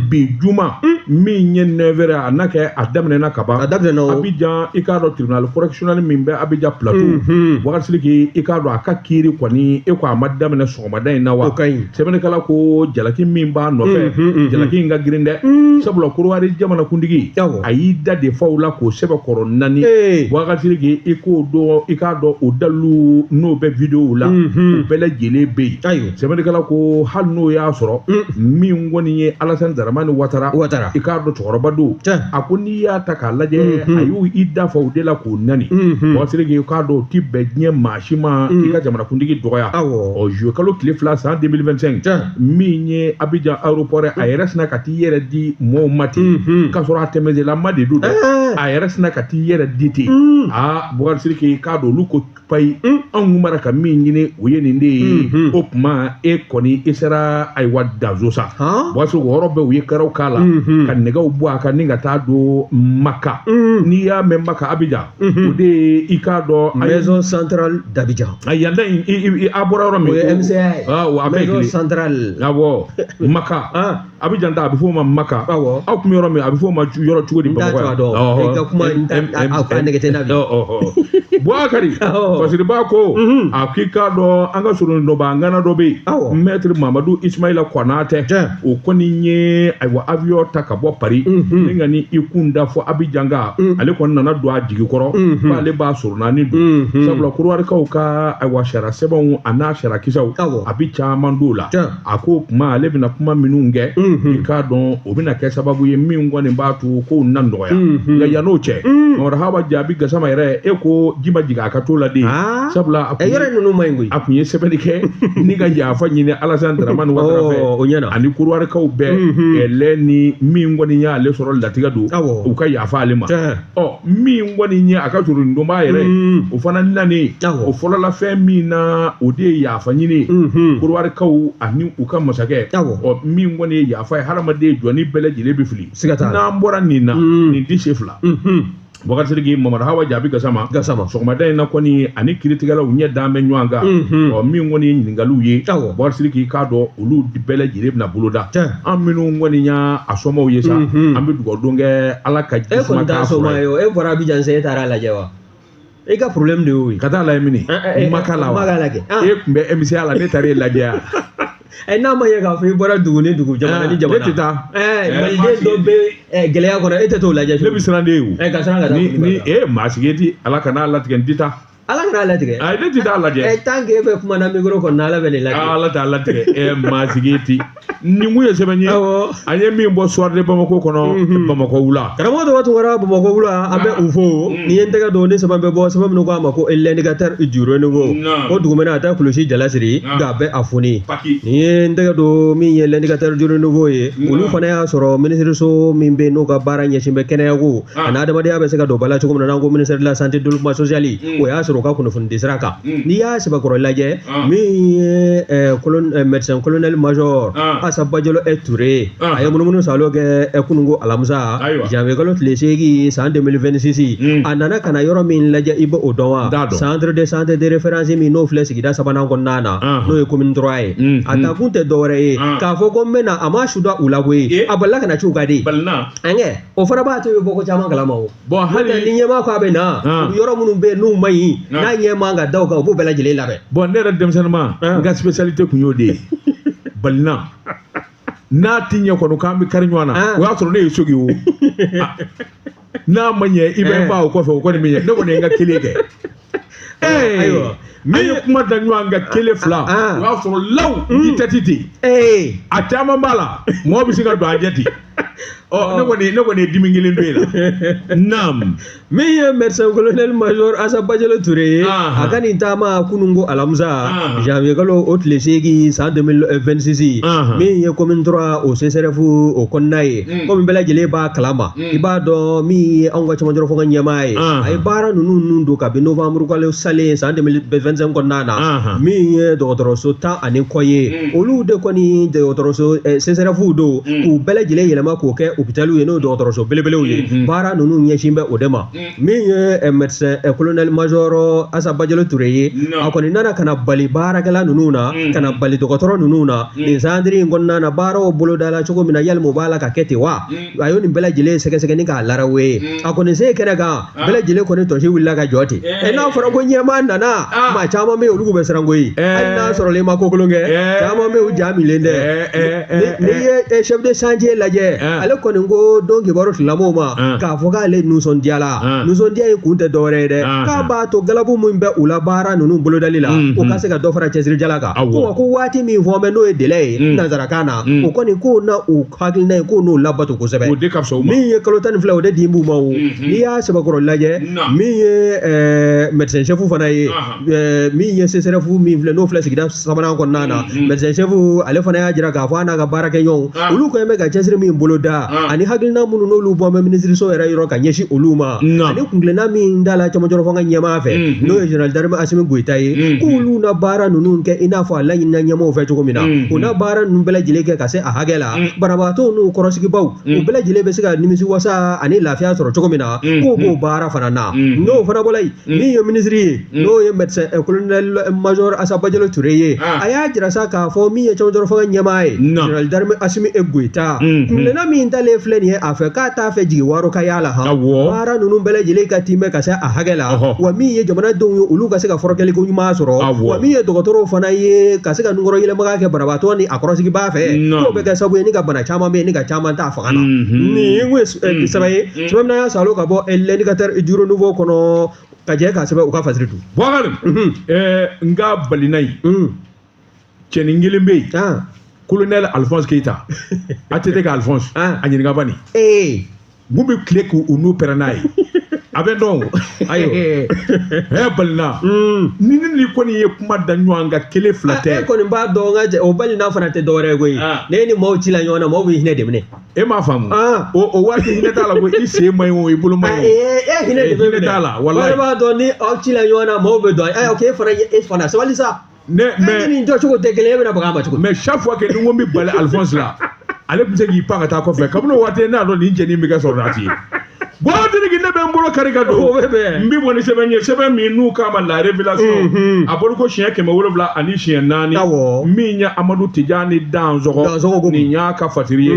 bi juma min ye 9 heures, a n'a kɛ a daminɛna ka ban. A daminɛna o. Abidjan, i k'a dɔn tribunal correctionnel min bɛ Abidjan Plateau, Bakari Sidiki, i k'a dɔn a ka kiiri kɔni, e ko a ma daminɛ sɔgɔmada in na wa? O ka ɲi. Sɛbɛnnikɛla ko jalaki min b'a nɔfɛ, jalaki in ka girin dɛ, sabula Korowari jamanakuntigi a y'i da de faw la k'o sɛbɛn kɔrɔ naani. Bakari Sidiki, i k'o dɔn, i k'a dɔn o dalilu n'o bɛ vidéo la, o bɛɛ lajɛlen bɛ yen. Sɛbɛnnikɛla ko hali n'o y'a sɔrɔ min kɔni ye Alassane Dramane Ouattara, i k'a dɔn cɛkɔrɔba don, a ko n'i y'a ta k'a lajɛ, a y'u i da fa o de la k'o nani. Bakari Sidiki, i k'a dɔn o ti bɛn diɲɛ maa si ma k'i ka jamanakuntigi dɔgɔya. Ɔ juillet kalo tile 2 san 2025, min ye Abidjan aéroport, a yɛrɛ sina ka t'i yɛrɛ di mɔɔw ma ten, k'a sɔrɔ a tɛmɛsenlama de don dɛ, a yɛrɛ sina ka t'i yɛrɛ di ten. Aa Bakari Sidiki, i k'a dɔn olu ko payi, anw kun b'a ka min ɲini o ye nin de ye. O tuma e kɔni i sera ayiwa danso sa. Bakari Sidiki, o yɔrɔ bɛɛ u ye karaw k'a la ka nɛgɛw bɔ a kan ni ka taa don Maka. N'i y'a mɛn Maka Abidjan, o de ye i k'a dɔn Maison centrale d'Abidjan. A yanda in a bɔra yɔrɔ min, o ye MCA ye. A bɛɛ ye kelen. Maison centrale. Awɔ, Maka. Abidjan ta a bɛ f'o ma Maka. Awɔ. Aw kun bɛ yɔrɔ min, a bɛ f'o ma yɔrɔ cogo di Bamakɔ yan? N t'a dɔn. I ka kuma a nɛgɛ tɛ n na bi. Bubakari Fasiriba ko a k'i k'a dɔn an ka surundɔba ŋana dɔ bɛ yen, maître Mamadu Ismaïla Konatɛ, o kɔni ye ayiwa avion ta ka bɔ Paris ni ka ni i kun da fɔ Abidjan kan. Ale kɔni nana don a jigi kɔrɔ k'ale b'a sɔrɔ naani don, sabula Korowarikaw ka ayiwa sariya sɛbɛnw a n'a sariya kisɛw a bɛ caman d'o la. A ko kuma ale bɛna kuma minnu kɛ, i k'a dɔn o bɛna kɛ sababu ye min kɔni b'a to kow na nɔgɔya. Nka yann'o cɛ, Mamadu Hawa Jaabi Gasama yɛrɛ, e ko ji ma jigin a ka t'o la den, sabula a yɔrɔ ninnu ma ɲi koyi. A kun ye sɛbɛnni kɛ ni ka yafa ɲini Alassane Dramane Ouattara fɛ, o ɲɛna, ani Korowarikaw bɛɛ lɛ ni min kɔni y'ale sɔrɔ latigɛ don, u ka yafa ale ma. Ɔ min kɔni ye a ka surundonbaa yɛrɛ, o fana nani o fɔlɔla fɛn min na, o de ye yafa ɲini Korowarikaw ani u ka masakɛ. Ɔ min kɔni ye yafa ye, hadamaden jɔnni bɛɛ lajɛlen bɛ fili. N'an bɔra nin na, nin di se fila. Bakari Sidiki, Mamadu Hawa Jaabi Gasama sɔgɔmada in na kɔni ani kiiritigɛlaw ɲɛ dan bɛ ɲɔgɔn kan. Ɔ min kɔni ye ɲininkaliw ye, Bakari Sidiki, k'a dɔn olu bɛɛ lajɛlen bɛna boloda. An minnu kɔni y'a somɔgɔw ye sa, an bɛ dugawu don kɛ Ala ka ji suma k'a fura ye. E bɔra Abidjan sa, e taara lajɛ wa? E ka problème de y'o ye. Ka taa lajɛ mini? Maka la wa? Maka la kɛ. E tun bɛ MCA la, ne taara e lajɛ yan. N'a ma ɲɛ k'a fɔ i bɔra dugu ni dugu, jamana ni jamana, ne tɛ taa. Maliden dɔ bɛ gɛlɛya kɔnɔ, e tɛ t'o lajɛ? Ne bɛ siran de o. Ka siran ka taa. Ni maa sigi ti, Ala kana latigɛ, n tɛ taa. Ala kana latigɛ. Ayi, ne tɛ taa lajɛ. Tant que e bɛ kuma na micro kɔnɔ, Ala bɛ nin latigɛ. Ala t'a latigɛ. Maa sigi ti. Nin kun ye sɛbɛn ye an ye min bɔ Soir de Bamako kɔnɔ, Bamakɔ wula. Karamɔgɔ Tɔgɔ Tunkara, Bamakɔ wula, an bɛ u fo. N'i ye n tɛgɛ don ni sɛbɛn bɛ bɔ, sɛbɛn minnu k'a ma ko L'Indicateur du Renouveau, ko dugumɛnɛ a tɛ kulusi jala siri nka a bɛ a foni. N'i ye n tɛgɛ don min ye L'Indicateur du Renouveau ye, olu fana y'a sɔrɔ minisiriso min bɛ yen n'o ka baara ɲɛsin bɛ kɛnɛyako ani adamadenya bɛ se ka don ba la cogo min na, n'an ko ministère de la santé, développement social, o y'a sɔrɔ u ka kunnafoni sira kan. N'i y'a sɛbɛkɔrɔ lajɛ, min ye médecin colonel major Asa Bajalo Ture, a ye munumunu salo kɛ kununko alamisa, janvier kalo tile 8 san 2026. A nana ka na yɔrɔ min lajɛ, i b'o dɔn wa? Centre de santé de référence min n'o filɛ sigida sabanan kɔnɔna na, n'o ye commune 3 ye. A taakun tɛ dɔwɛrɛ ye k'a fɔ ko n bɛ na, a ma su da u la koyi, a balila ka na ci u ka di. An o fana b'a to i bɛ bɔ ko caman kalama o. Bon, hali ni ɲɛmaa ko a bɛ na, yɔrɔ minnu bɛ yen n'u man ɲi, n'a ɲɛ man ka da o kan, u b'o bɛɛ lajɛlen labɛn. Bon, ne yɛrɛ denmisɛnninma, n ka spécialité tun y'o de ye, balina n'a ti ɲɛ kɔni k'an bɛ kari ɲɔgɔn na, o y'a sɔrɔ ne ye sogi o. N'a ma ɲɛ, i bɛ n fa o kɔfɛ, o kɔni bɛ ɲɛ. Ne kɔni ye n ka kelen kɛ. Ayiwa. Min ye kuma da ɲɔgɔn kan kelen fila, o y'a sɔrɔ law i tɛti ten, a caman b'a la, mɔgɔ bɛ se ka don a jɛ ten. Ɔ, ne kɔni ye dimi kelen don e la. Naam. Min ye médecin colonel major Asa Bajalo Ture ye, a ka nin taama kununko alamisa, janvier kalo o tile 8 san 2026, min ye commune 3 o CSRéf o kɔnɔna ye. Komi bɛɛ lajɛlen b'a kalama, i b'a dɔn min ye anw ka cɛmancɛ fanga ɲɛmaa ye, a ye baara ninnu nun don kabi novembre kalo salen san 2025 kɔnɔna na. Min ye dɔgɔtɔrɔso 10 ani kɔ ye, olu de kɔni dɔgɔtɔrɔso CSRéf don, k'u bɛɛ lajɛlen yɛlɛma k'o kɛ hôpital ye, n'o ye dɔgɔtɔrɔso belebelew ye. Baara ninnu ɲɛsin bɛ o de ma. Min ye médecin colonel major Asa Bajalo Ture ye, a kɔni nana ka na bali baarakɛla ninnu na, ka na bali dɔgɔtɔrɔ ninnu na nin centre in kɔnɔna na, baaraw bolodala cogo min na, yalima o b'a la ka kɛ ten wa? A y'o nin bɛɛ lajɛlen sɛgɛsɛgɛ ni k'a larawe ye. A kɔni se kɛnɛ kan, bɛɛ lajɛlen kɔni tɔsi wulila ka jɔ ten. N'a fɔra ko ɲɛmaa nana, maa caman bɛ yen, olu bɛ siran koyi, hali n'a sɔrɔla i ma ko kolon kɛ, caman bɛ yen, u ja minlen tɛ. N'i ye chef de chantier lajɛ, ale kɔni ko don kibaru tigilamɔgɔw ma k'a fɔ k'ale nisɔndiyala. Nisɔndiya in kun tɛ dɔwɛrɛ ye dɛ, k'a b'a to galabu min bɛ u la baara ninnu bolodali la, o ka se ka dɔ fara cɛsirijala kan. Ko wa ko waati min fɔ bɛ, n'o ye délai ye nanzarakan na, o kɔni k'o na u hakilina ye k'o n'o labato kosɛbɛ. O de ka fisa u ma. Min ye kalo 12 o de di b'u ma o. N'i y'a sɛbɛkɔrɔ lajɛ, min ye médecin chef fana ye, min ye CSRéf min filɛ, n'o filɛ sigida sabanan kɔnɔna na, médecin chef ale fana y'a jira k'a fɔ a n'a ka baarakɛɲɔgɔnw, olu kɔni bɛ ka cɛsiri min boloda ani hakilina minnu n'olu bɔ bɛ minisiriso yɛrɛ yɔrɔ ka ɲɛsin olu ma, ani kuntilenna min da la cɛmancɛ fanga ɲɛmaa fɛ, n'o ye général d'armée Asimi Goyita ye, k'olu na baara ninnu kɛ i n'a fɔ a laɲinina ɲɛmaaw fɛ cogo min na, u na baara ninnu bɛɛ lajɛlen kɛ ka se a hakɛ la, banabaatɔw n'u kɔrɔsigibaw, u bɛɛ lajɛlen bɛ se ka nimisi wasa ani lafiya sɔrɔ cogo min na, k'o b'o baara fana na. N'o fana bɔra yen, min ye minisiri ye, n'o ye médecin colonel major Asa Bajalo Ture ye, a y'a jira sa k'a fɔ min ye cɛmancɛ fanga ɲɛmaa ye, général d'armée Asimi Goyita, kuntilenna min talen filɛ nin ye a fɛ, k'a t'a fɛ jigi waro ka y'a la han, baara ninnu bɛɛ lajɛlen ka timɛ ka se a hakɛ la, wa min ye jamanadenw ye, olu ka se ka furakɛli ko ɲuman sɔrɔ, wa min ye dɔgɔtɔrɔw fana ye, ka se ka nunkɔrɔ yɛlɛmaga kɛ banabaatɔ ni a kɔrɔsigibaa fɛ, k'o bɛ kɛ sababu ye ni ka bana caman bɛ yen ni ka caman t'a fanga na. Nin kun ye sɛbɛn ye, sɛbɛn min y'a salo ka bɔ L'Indicateur du Renouveau kɔnɔ, ka jɛ k'a sɛbɛn u ka fasiri dun. Bubakari, n ka balina in cɛnin kelen bɛ yen, colonel Alphonse Keita, ATT ka Alphonse, a ɲininka bani. Mun bɛ tile k'u n'u pɛrɛn n'a ye, a bɛ dɔn. Ayiwa, balina, ni kɔni ye kuma da ɲɔgɔn kan kelen fila tɛ. E kɔni b'a dɔn, n ka cɛ, o balina fana tɛ dɔwɛrɛ ye koyi. Ne ni maaw ci la ɲɔgɔn na, maaw bɛ hinɛ de minɛ. E m'a faamu, o waati hinɛ t'a la ko i sen man ɲi o, i bolo man ɲi. E hinɛ de bɛ minɛ t'a la walayi. E b'a dɔn ni aw ci la ɲɔgɔn na, maaw bɛ dɔn. Ayiwa, k'e fana, e fana sabali sa. Ne mais nin jɔcogo tɛ kelen ye, e bɛna baga a ma cogo di? Mais chaque fois que ni n ko n bɛ bali Alphonse la, ale tun bɛ se k'i pan ka taa kɔfɛ. Kabini o waati ne y'a dɔn nin cɛnin bɛ kɛ sɔrɔdasi ye. Bɔtigi ne bɛ n bolo kari ka don O bɛ bɛn. N bɛ bɔ ni sɛbɛn ye, sɛbɛn min n'u k'a ma La Révélation, a bolo ko siɲɛ 704. Min ye Amadu Tijani Dansɔgɔ. Dansɔgɔ ko. Nin y'a ka fasiri ye.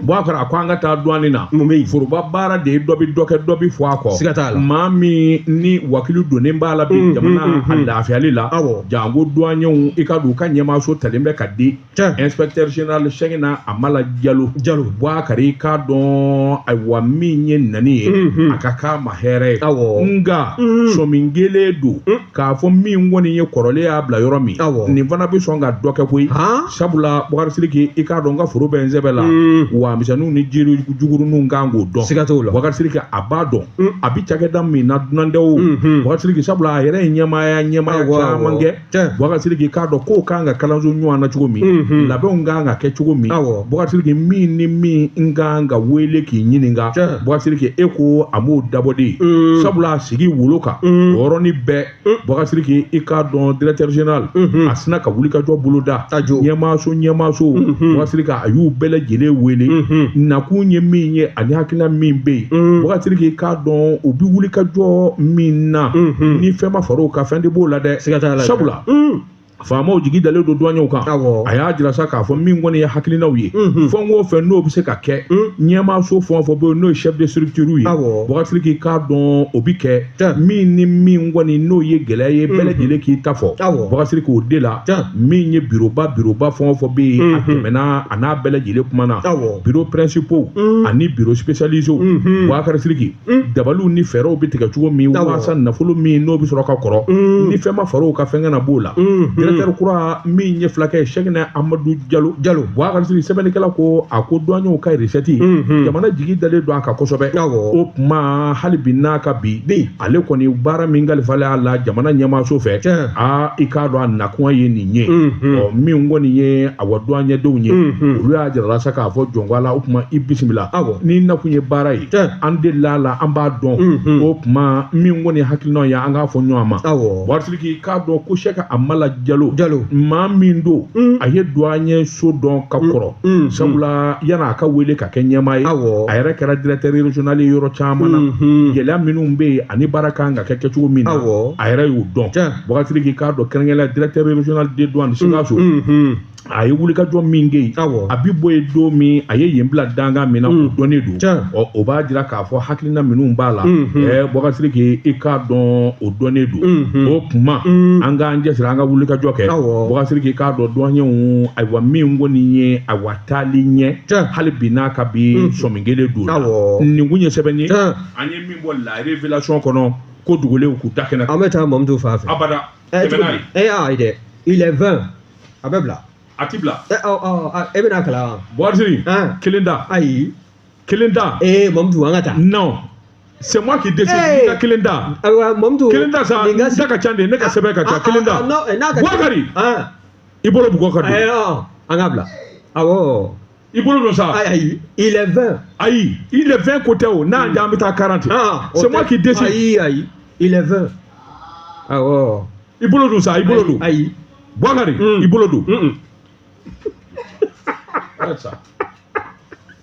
Boubacar a ko an ka taa douane na. Mun bɛ yen? Foroba baara de ye, dɔ bɛ dɔ kɛ, dɔ bɛ fɔ a kɔ. Siga t'a la. Maa min ni wakili donnen b'a la bi jamana a lafiyali la, janko douaniers, i ka don u ka ɲɛmaaso talen bɛ ka di inspecteur général Cheickna Amala Jalo. Jalo. Boubacar, i k'a dɔn, ayiwa, min ye nani ye, a ka k'a ma hɛrɛ ye. Nka sɔmi kelen don k'a fɔ min kɔni ye kɔrɔlen y'a bila yɔrɔ min, nin fana bɛ sɔn ka dɔ kɛ koyi. Sabula Boubacar Sidiki, i k'a dɔn, n ka foro bɛ n sɛbɛ la, wa misɛnninw ni jiri juguruninw kan k'o dɔn. Siga t'o la. Boubacar Sidiki, a b'a dɔn a bɛ cakɛda min na dunandenw. Boubacar Sidiki, sabula a yɛrɛ ye ɲɛmaaya caman kɛ. Boubacar Sidiki, i k'a dɔn k'o kan ka kalanso ɲɔgɔn na cogo min, labɛnw kan ka kɛ cogo min. Boubacar Sidiki, min ni min n kan ka wele k'i ɲininka, Boubacar Sidiki, e ko a m'o dabɔ de ye, sabula a sigi wolo kan o yɔrɔnin bɛɛ. Boubacar Sidiki, i k'a dɔn, directeur général a sina ka wulikajɔ boloda. Ɲɛmaaso, Boubacar Sidiki, a y'u bɛɛ lajɛlen wele. Nakun ye min ye ani hakilina min bɛ yen, Boubacar Sidiki, i k'a dɔn, u bɛ wulikajɔ min na, ni fɛn ma far'o kan, fɛn tɛ b'o la dɛ. Sabula faamaw jigi dalen don douaniers kan. A y'a jira sa k'a fɔ min kɔni ye hakilinaw ye, fɛn o fɛn n'o bɛ se ka kɛ, ɲɛmaaso fɛn o fɛn bɛ yen n'o ye chef de structure ye, Boubacar Sidiki, k'a dɔn o bɛ kɛ. Min ni min kɔni n'o ye gɛlɛya ye, bɛɛ lajɛlen k'i ta fɔ, Boubacar Sidiki, o de la min ye bureauba fɛn o fɛn bɛ yen, a tɛmɛna a n'a bɛɛ lajɛlen kumana, bureau principaux ani bureau spécialisés. Boubacar Sidiki, dabaliw ni fɛɛrɛw bɛ tigɛ cogo min walasa nafolo min n'o bɛ sɔrɔ ka kɔrɔ, ni fɛn ma far'o kan, fɛn kana b'o la. Directeur kura min ye fulakɛ ye, Cheickna Amadou Jalo, Boubacar Sidiki, sɛbɛnnikɛla ko a ko douaniers ka recette, jamana jigi dalen don a kan kosɛbɛ. O tuma hali bi n'a ka bi ale kɔni baara min kalifalen a la jamana ɲɛmaaso fɛ, aa, i k'a dɔn a nakun ye nin ye. Ɔ, min kɔni ye awa douanier-denw ye, olu y'a jira la sa k'a fɔ jɔnko a la. O tuma i bisimila, ni nakun ye baara ye, an delila a la, an b'a dɔn. O tuma min kɔni hakilinaw ye, an k'a fɔ ɲɔgɔn ma. Boubacar Sidiki, k'a dɔn ko Cheikh Amala Jalo, maa min don, a ye douanier so dɔn ka kɔrɔ, sabula yan'a ka wele ka kɛ ɲɛmaa ye, a yɛrɛ kɛra directeur régional ye yɔrɔ caman na. Gɛlɛya minnu bɛ yen ani baara kan ka kɛ kɛcogo min na, a yɛrɛ y'o dɔn. Boubacar Sidiki, k'a dɔn, kɛrɛnkɛrɛnnenya directeur régional des douanes Sikaso, a ye wulikajɔ min kɛ yen, a bi bɔ yen don min, a ye yen bila dankan min na, o dɔnnen don. Ɔ, o b'a jira k'a fɔ hakilina minnu b'a la, Boubacar Sidiki, i k'a dɔn, o dɔnnen don. O tuma an k'an cɛsiri, an ka wulikajɔ kɛ. Boubacar Sidiki, k'a dɔn, douaniers, ayiwa, min kɔni ye ayiwa taali ɲɛ, hali bi n'a ka bi sɔmi kelen don. Nin kun ye sɛbɛn ye an ye min bɔ La Révélation kɔnɔ, ko dugulenw k'u da kɛnɛ. An bɛ taa Mamudu fan fɛ. Abada, tɛmɛ n'a ye. Ayi dɛ, il est 20, a bɛ bila. A ti bila. E bɛna kalan wa? Boubacar Sidiki, kelen da. Ayi. Kelen da. Mamudu, an ka taa. Non, c'est moi qui décide. N ka kelen da. Ayiwa Mamudu. Kelen da sa, n da ka ca de, ne ka sɛbɛn ka ca. Kelen da. Boubacar, i bolo bugɔ ka don. An ka bila. Awɔ. I bolo don sa. Ayi, il est 20. Ayi, il est 20 ko tɛ o, n'a y'an diya an bɛ taa 40. C'est moi qui décide. Ayi, il est 20. Awɔ. I bolo don sa, i bolo don. Ayi. Boubacar, i bolo don.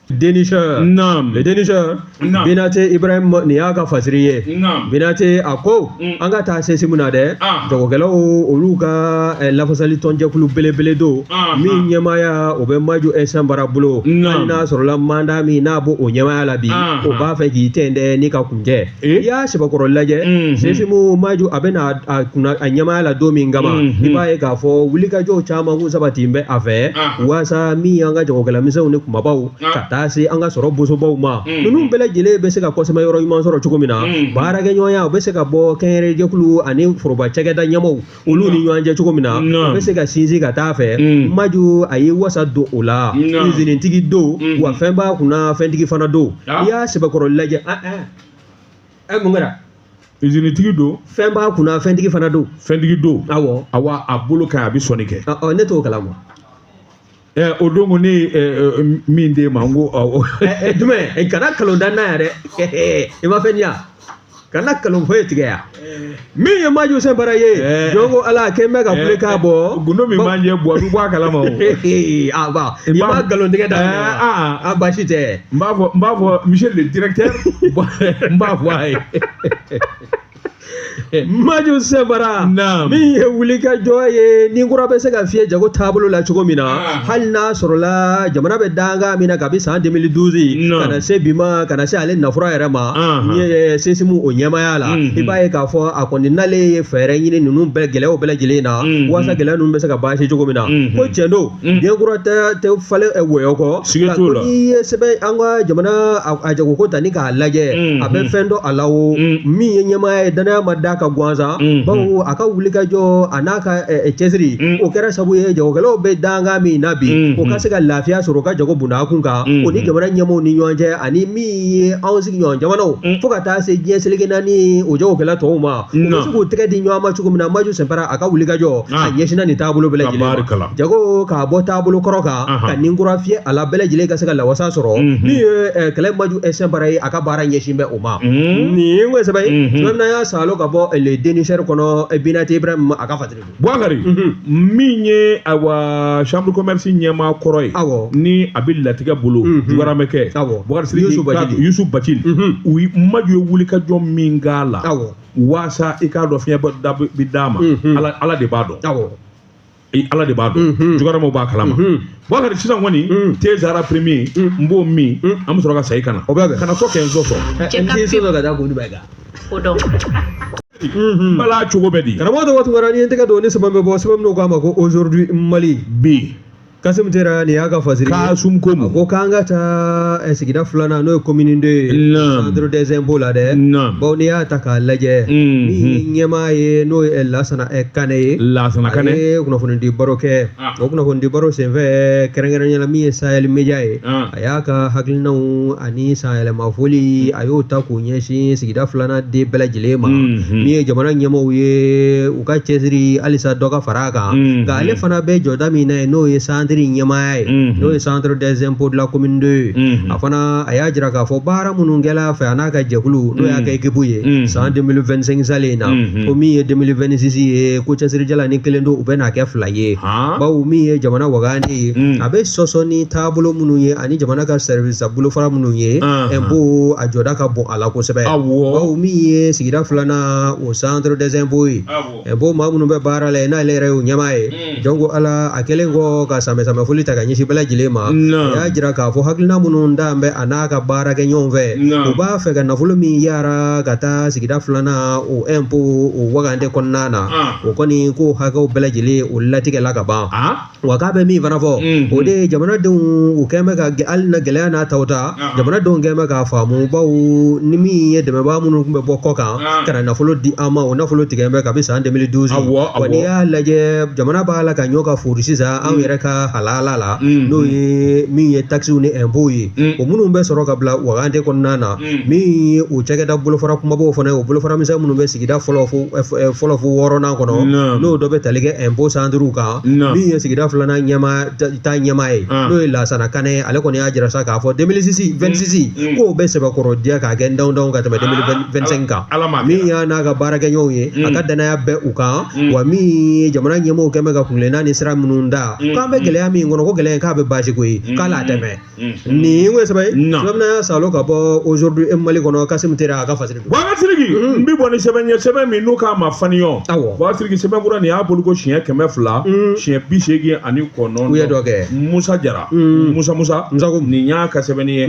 Dénicheur. Naam. Le dénicheur. Naam. Binate Ibrahim nin y'a ka fasiri ye. Naam. Binate a ko an ka taa sesimu na dɛ. Jagokɛlaw olu ka lafasali tɔnjɛkulu belebele don min ɲɛmaaya o bɛ Maju Sanbara bolo. Hali n'a sɔrɔla mandat min n'a b'o o ɲɛmaaya la bi, o b'a fɛ k'i tɛntɛn ni ka kuncɛ. I y'a sɛbɛkɔrɔ lajɛ, sesimu Maju a bɛ na a kunna a ɲɛmaaya la don min kama, i b'a ye k'a fɔ wulikajɔw caman kun sabati bɛ a fɛ waasa min y'an ka jagokɛla misɛnw ni kumabaw ka taa se an ka sɔrɔ bosobaw ma, ninnu bɛɛ lajɛlen bɛ se ka kɔsɛmɛ yɔrɔ ɲuman sɔrɔ cogo min na, baarakɛɲɔgɔnya o bɛ se ka bɔ kɛnyɛrɛjɛkulu ani foroba cakɛda ɲɛmaaw olu ni ɲɔgɔn cɛ cogo min na, o bɛ se ka sinsin ka taa fɛ. Maju a ye wasa don o la, izinitigi don, wa fɛn b'a kunna, fɛntigi fana don. I y'a sɛbɛkɔrɔ lajɛ, mun kɛra? Izinitigi don, fɛn b'a kunna, fɛntigi fana don. Fɛntigi don. Awɔ. Awa, a bolo ka ɲi, a bɛ sɔnni kɛ. Ne t'o kalama. O don ko ne ye min d'e ma, n ko awɔ. Jumɛn? Kana kalon da n'a yɛrɛ, i ma fɛn di yan. Kana nkalon foyi tigɛ yan. Min ye Maju Sɛnpara ye, jɔn ko Ala k'e bɛ ka kulekan bɔ. Gundo min b'an jɛ buwa bɛ bɔ a kalama o. A ba i b'a nkalon tigɛ daminɛ wa? A baasi tɛ. N b'a fɔ monsieur le directeur, n b'a fɔ a ye. Maju Sɛnpara, Naam. min ye wulikajɔ ye ni kura bɛ se ka fiyɛ jago taabolo la cogo min na, hali n'a sɔrɔla jamana bɛ dankan min na kabi san 2012 Naam. ka na se bi ma, ka na se ale nafura yɛrɛ ma, ni ye CSIM o ɲɛmaaya la, i b'a ye k'a fɔ a kɔni n'ale ye fɛɛrɛ ɲini ninnu bɛɛ gɛlɛyaw bɛɛ lajɛlen na walasa gɛlɛya ninnu bɛ se ka baasi cogo min na, ko tiɲɛ don, den kura tɛ falen wɔyɔ kɔ. Siga t'o la. N'i ye sɛbɛn an ka jamana a jagoko ta ni k'a lajɛ, a bɛ fɛn dɔn a la o min ye ɲɛmaaya ye, danaya ma d'a kan gansan, bawo a ka wulikajɔ a n'a ka cɛsiri, o kɛra sabu ye jagokɛlaw bɛ dankan min na bi, o ka se ka lafiya sɔrɔ u ka jago bundakun kan, o ni jamana ɲɛmaaw ni ɲɔgɔn cɛ, ani min ye anw sigiɲɔgɔn jamanaw, fo ka taa se diɲɛ seleke naani o jagokɛla tɔw ma, u bɛ se k'u tɛgɛ di ɲɔgɔn ma cogo min na. Maju Sɛnpara a ka wulikajɔ a ɲɛsinna nin taabolo bɛɛ lajɛlen ma. Tabarikala. Jago k'a bɔ taabolo kɔrɔ kan ka nin kura fiyɛ a la, bɛɛ lajɛlen ka se ka lawasa sɔrɔ. Min ye kɛlɛ Maju Sɛnpara ye, a ka baara ɲɛsin bɛ o ma. Nin ye n ko sɛbɛn ye, sɛbɛn min y'a salo ka bɔ Le Dénicheur kɔnɔ, Binate Ibrahim a ka fasiri don. Bukari, min ye ayiwa chambre commerce ɲɛmaa kɔrɔ ye, ni a bɛ latigɛ bolo, jugaramɛ kɛ Bukari Sidiki. Yusuf Bacili. Yusuf Bacili, u ye Maju ye wulikajɔ min k'a la waasa i k'a dɔn fiɲɛ bɔ da bi d'a ma, Ala de b'a dɔn. Ala de b'a dɔn, jugaramaw b'a kalama. Bukari, sisan kɔni thé Zara premier, n b'o min, an bɛ sɔrɔ ka segin ka na. O bɛ bɛn. Kana to kɛ n sɔsɔ. N t'i sɔsɔ ka taa kun jumɛn kan? O dɔn. N bala cogo bɛ di? Karamɔgɔ tɔgɔ Tunkara, ni ye n tɛgɛ don ni sɛbɛn bɛ bɔ, sɛbɛn min k'a ma ko Aujourd'hui Mali. Bi. Kasim Tera, nin y'a ka fasiri ye. Kasum A Komu. ko k'an ka taa sigida filanan, n'o ye commune 2 ye, centre des impôts la dɛ. Bawo n'i y'a ta k'a lajɛ, min ye ɲɛmaa ye, n'o ye Lasana Kane ye, Lasana a Kane. ye kunnafonidi baro kɛ. O kunnafonidi baro senfɛ, kɛrɛnkɛrɛnnenya la min ye Sahel Media ye, a y'a ka hakilinaw ani sanyɛlɛma foli, a y'o ta k'o ɲɛsin sigida filanan den bɛɛ lajɛlen ma. Min ye jamana ɲɛmaaw ye, u ka cɛsiri halisa dɔ ka fara a kan. Nka ale fana bɛ jɔda min na yen, n'o ye centre ɲɛmaaya ye, n'o ye centre des impôts de la commune 2 ye, a fana a y'a jira k'a fɔ baara minnu kɛla a fɛ, a n'a ka jɛkulu, n'o y'a ka équipe ye, san 2025 salen in na, ko min ye 2026 ye, ko cɛsirijala ni kelen don, u bɛ n'a kɛ fila ye. Bawo min ye jamana wagane ye, a bɛ sɔsɔ ni taabolo minnu ye ani jamana ka service bolofara minnu ye, impôt a jɔda ka bon a la kosɛbɛ. Bawo min ye sigida filanan o centre des impôts ye, impôt maa minnu bɛ baara la yen, n'ale yɛrɛ y'o ɲɛmaa ye, jɔn ko Ala, a kɛlen kɔ ka sanbɛ sanbɛ foli ta ka ɲɛsin bɛɛ lajɛlen ma, a y'a jira k'a fɔ hakilina minnu d'an bɛ a n'a ka baarakɛ ɲɔgɔn fɛ, u b'a fɛ ka nafolo min yara ka taa sigida filanan o impôt o wagande kɔnɔna na, o kɔni ko hakɛw bɛɛ lajɛlen o latigɛla ka ban. Wa k'a bɛ min fana fɔ, o de ye jamanadenw u kɛn bɛ ka hali na gɛlɛya n'a taw ta, jamanadenw kɛn bɛ k'a faamu, bawo ni min ye dɛmɛbaa minnu tun bɛ bɔ kɔ kan ka na nafolo di an ma, o nafolo tigɛ bɛ kabi san 2012. Wa n'i y'a lajɛ, jamana b'a la ka ɲɔ ka fori sisan anw yɛrɛ ka halala la, n'o ye min ye taxes ni impôts ye, o minnu bɛ sɔrɔ ka bila wagande kɔnɔna na. Min ye o cakɛda bolofara kumabaw fana ye, o bolofara misɛn minnu bɛ sigida fɔlɔ fo fɔlɔ fo wɔɔrɔnan kɔnɔ, n'o dɔ bɛ tali kɛ impôt centre kan. Min ye sigida filanan ɲɛmaa ta ɲɛmaa ye, n'o ye Lasana Kane ye, ale kɔni y'a jira sa k'a fɔ 2026 k'o bɛ sɛbɛkɔrɔ diya k'a kɛ ndɔndɔn ka tɛmɛ 2025 kan. Ala m'a kɛ. Min y'a n'a ka baarakɛɲɔgɔnw ye, a ka danaya bɛ u kan. Wa min ye jamana ɲɛmɔgɔw kɛn bɛ ka kuntilenna ni sira minnu da, k'an bɛ gɛlɛya min kɔnɔ, ko gɛlɛya in k'a bɛ baasi ko ye, k'ale a tɛmɛ. Nin ye sɛbɛn ye, sɛbɛn min y'a salo ka bɔ Aujourd'hui Mali kɔnɔ, Kasim Tera a ka fasiri don. Bubakari Sidiki, n bɛ bɔ ni sɛbɛn ye, sɛbɛn min n'u k'a ma Fanion. Bubakari Sidiki, sɛbɛn kura nin y'a bolo ko siɲɛ 200, siɲɛ 89. U ye dɔ kɛ. Musa Jara, Musa Musa, Musa ko nin y'a ka sɛbɛnni ye.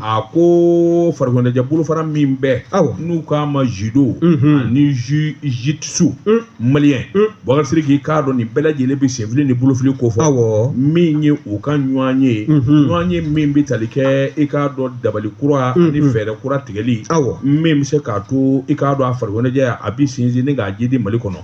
A ko farikoloɲɛnajɛ bolofara min bɛ, n'u k'a ma judo ani jiu-jitsu malien, Bubakari Sidiki, k'a dɔn nin bɛɛ lajɛlen bɛ senfili ni bolofili ko fɔ. Min ye u ka ɲɔgɔn ye, ɲɔgɔn ye min bɛ tali kɛ i k'a dɔn dabali kura ani fɛɛrɛ kura tigɛli, min bɛ se k'a to i k'a dɔn a farikoloɲɛnajɛ a bɛ sinsin ni k'a jidi Mali kɔnɔ.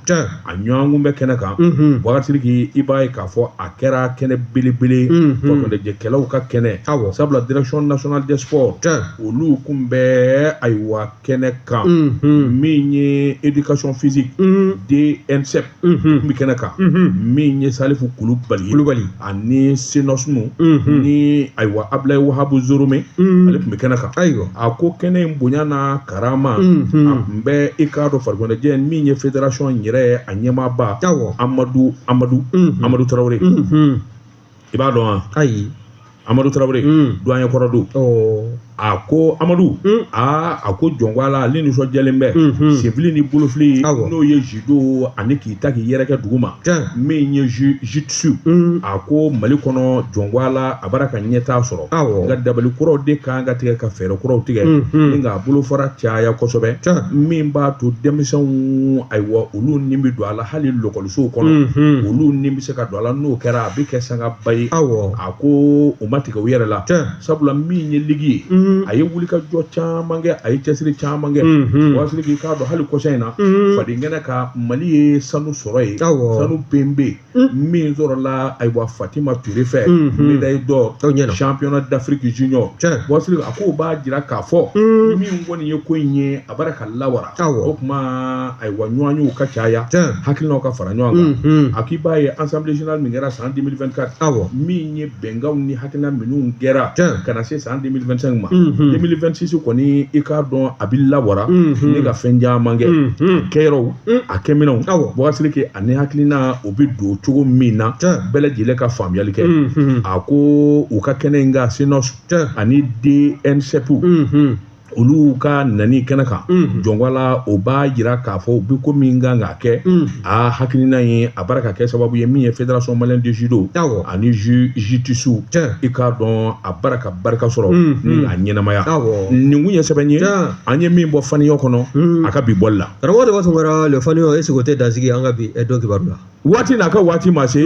A ɲɔgɔn kun bɛ kɛnɛ kan. Bubakari Sidiki, i b'a ye k'a fɔ a kɛra kɛnɛ belebele, farikoloɲɛnajɛkɛlaw ka kɛnɛ, sabula direction nationale des sports, olu kun bɛ ayiwa kɛnɛ kan. Min ye éducation physique, DNCEP, kun bɛ kɛnɛ kan. Min ye Salifu Kulubali ye, Kulubali, ani Senosnu ni ayiwa Abulayi Wahabu Zorome, ale tun bɛ kɛnɛ kan. A ko kɛnɛ in bonya n'a karama. A tun bɛ i k'a dɔn farikoloɲɛnajɛ min ye fédération yɛrɛ ye, a ɲɛmaaba Amadu Amadu Amadu Tarawele. I b'a dɔn wa? Ayi. Amadu Tarawele, doyen kɔrɔ don. A ko Amadu, aa, a ko jɔn ko Ala, ale nisɔndiyalen bɛ senfili ni bolofili, n'o ye judo ani k'i ta k'i yɛrɛkɛ duguma, min ye jiu-jitsu. A ko Mali kɔnɔ, jɔn ko Ala, a b'ara ka ɲɛtaa sɔrɔ, nka dabali kuraw de kan ka tigɛ, ka fɛɛrɛ kuraw tigɛ ni k'a bolofara caya kosɛbɛ, min b'a to denmisɛnw, ayiwa, olu ni bɛ don a la, hali lɔkɔlisow kɔnɔ olu ni bɛ se ka don a la. N'o kɛra, a bɛ kɛ sangaba ye. A ko u ma tigɛ u yɛrɛ la, sabula min ye ligue ye, a ye wulikajɔ caman kɛ, a ye cɛsiri caman kɛ. Wasiri k'i k'a dɔn, hali kɔsa in na, fadenkɛnɛ kan, Mali ye sanu sɔrɔ yen, sanu penbe min sɔrɔla, ayiwa, Fatima Ture fɛ, médaille d'or championnat d'Afrique junior. Wasiri a k'o b'a jira k'a fɔ min kɔni ye ko in ye, a b'ara ka lawara. O tuma, ayiwa, ɲɔgɔnyew ka caya, hakilinaw ka fara ɲɔgɔn kan. A k'i b'a ye, assemblée générale min kɛra san 2024, min ye bɛnkanw ni hakilina minnu kɛra ka na se san 2025 ma, 2026 kɔni, i k'a dɔn a bɛ lawara ni ka fɛn caman kɛ, a kɛyɔrɔw, a kɛminɛw, Bubakari, ani hakilina o bɛ don cogo min na, bɛɛ lajɛlen ka faamuyali kɛ. A ko u ka kɛnɛ in kan, CNOSC ani DNCP, olu ka nani kɛnɛ kan, jɔnwala, o b'a jira k'a fɔ u bɛ ko min kan k'a kɛ. A hakilina ye, a b'ara ka kɛ sababu ye, min ye Fédération malienne de judo ani jiu-jitsu, i k'a dɔn a b'ara ka barika sɔrɔ ni k'a ɲɛnamaya. Nin kun ye sɛbɛn ye an ye min bɔ faniya kɔnɔ a ka bi bɔli la. Karamɔgɔ de Tunkara, le faniya, est-ce que o tɛ dansigi an ka bi don kibaru la? Waati n'a ka waati ma se,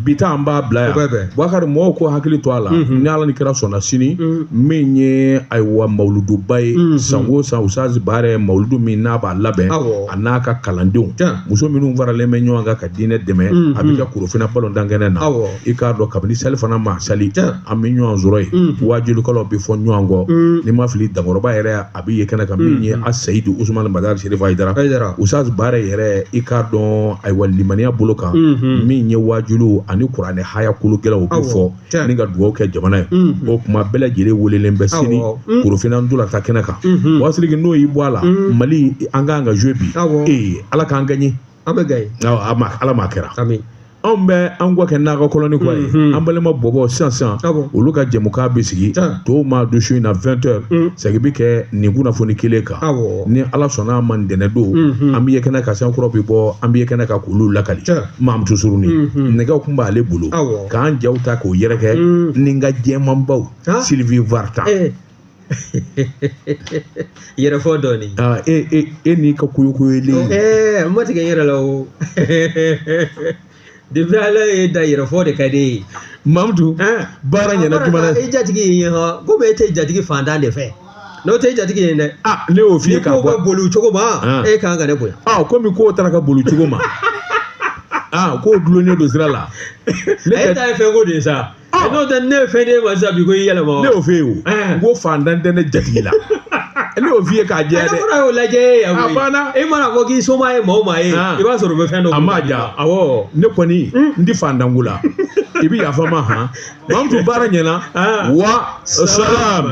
bi ta an b'a bila yan. Bakari, mɔgɔw ko hakili to a la, ni Ala ni kira sɔnna, sini min ye, ayiwa, mawuluduba ye, san o san Usazi Baarɛ mawuludu min n'a b'a labɛn, a n'a ka kalandenw, muso minnu faralen bɛ ɲɔgɔn kan ka diinɛ dɛmɛ, a bɛ kɛ Korofina balontan kɛnɛ na. I k'a dɔn kabini sali fana ma sali, an bɛ ɲɔgɔn sɔrɔ yen, waajulikɛlaw bɛ fɔ ɲɔgɔn kɔ. Ni ma fili, dankɔrɔba yɛrɛ a bɛ ye kɛnɛ kan, min ye a Seyidu Usumani Madani Serifu Hayidara. Usazi Baarɛ yɛrɛ, i k'a dɔn, ayiwa, limaniya bolo kan, min ye waajulu ani kuranɛ haya kologɛlɛw bɛ fɔ ni ka dugawu kɛ jamana ye. O tuma bɛɛ lajɛlen welelen bɛ sini Korofina ntolatan kɛnɛ kan. Wasiriki, n'o y'i bɔ a la, Mali an kan ka jouer bi. Ee, Ala k'an gagner. An bɛ gagner. Ala ma kɛra. Anw bɛ an kɔ kɛ n'a ka kɔlɔni kɔ ye, an balima bɔbɔ sisan sisan, olu ka jɛmukan bɛ sigi tɔw ma don su in na 20 heures, segin bɛ kɛ nin kunnafoni kelen kan. Ni Ala sɔnna a ma, ntɛnɛn don, an bɛ ye kɛnɛ kan, sankɔrɔ bɛ bɔ, an bɛ ye kɛnɛ kan k'olu lakali. Mamutu Suruni nɛgɛw tun b'ale bolo k'an jaw ta k'o yɛrɛkɛ ni n ka jɛmanbaw Sylvie Vartan. Yɛrɛfɔ dɔɔni. E n'i ka koyokoyolen. N ma tigɛ n yɛrɛ la o. Depuis Ala ye da, yɛrɛfɔ de ka di e ye. Mamutu, baara ɲɛna jumɛn? E jatigi ye hɔn, komi e tɛ jatigi fantan de fɛ. N'o tɛ jatigi ye dɛ. Ah, ne y'o f'i ye k'a bɔ. Ni ko bɛ boli cogo ma, e kan ka ne bonya. Ah, komi kow taara ka boli cogo ma. Ah, kow dulonnen don sira la. Ne ta ye fɛn ko de ye sa. N'o tɛ, ne ye fɛn d'e ma sisan bi ko i yɛlɛma. Ne y'o f'e ye o. N ko fantan tɛ ne jatigi la. Ne y'o f'i ye k'a jɛya dɛ. Ne fana y'o lajɛ e yan koyi. A banna. E mana fɔ k'i soma ye maa o maa ye, i b'a sɔrɔ u bɛ fɛn dɔ. A ma ja. Awɔ. Ne kɔni n tɛ fantan ko la. I bɛ yafa n ma han. Mamutu, baara ɲɛna. Wa salam.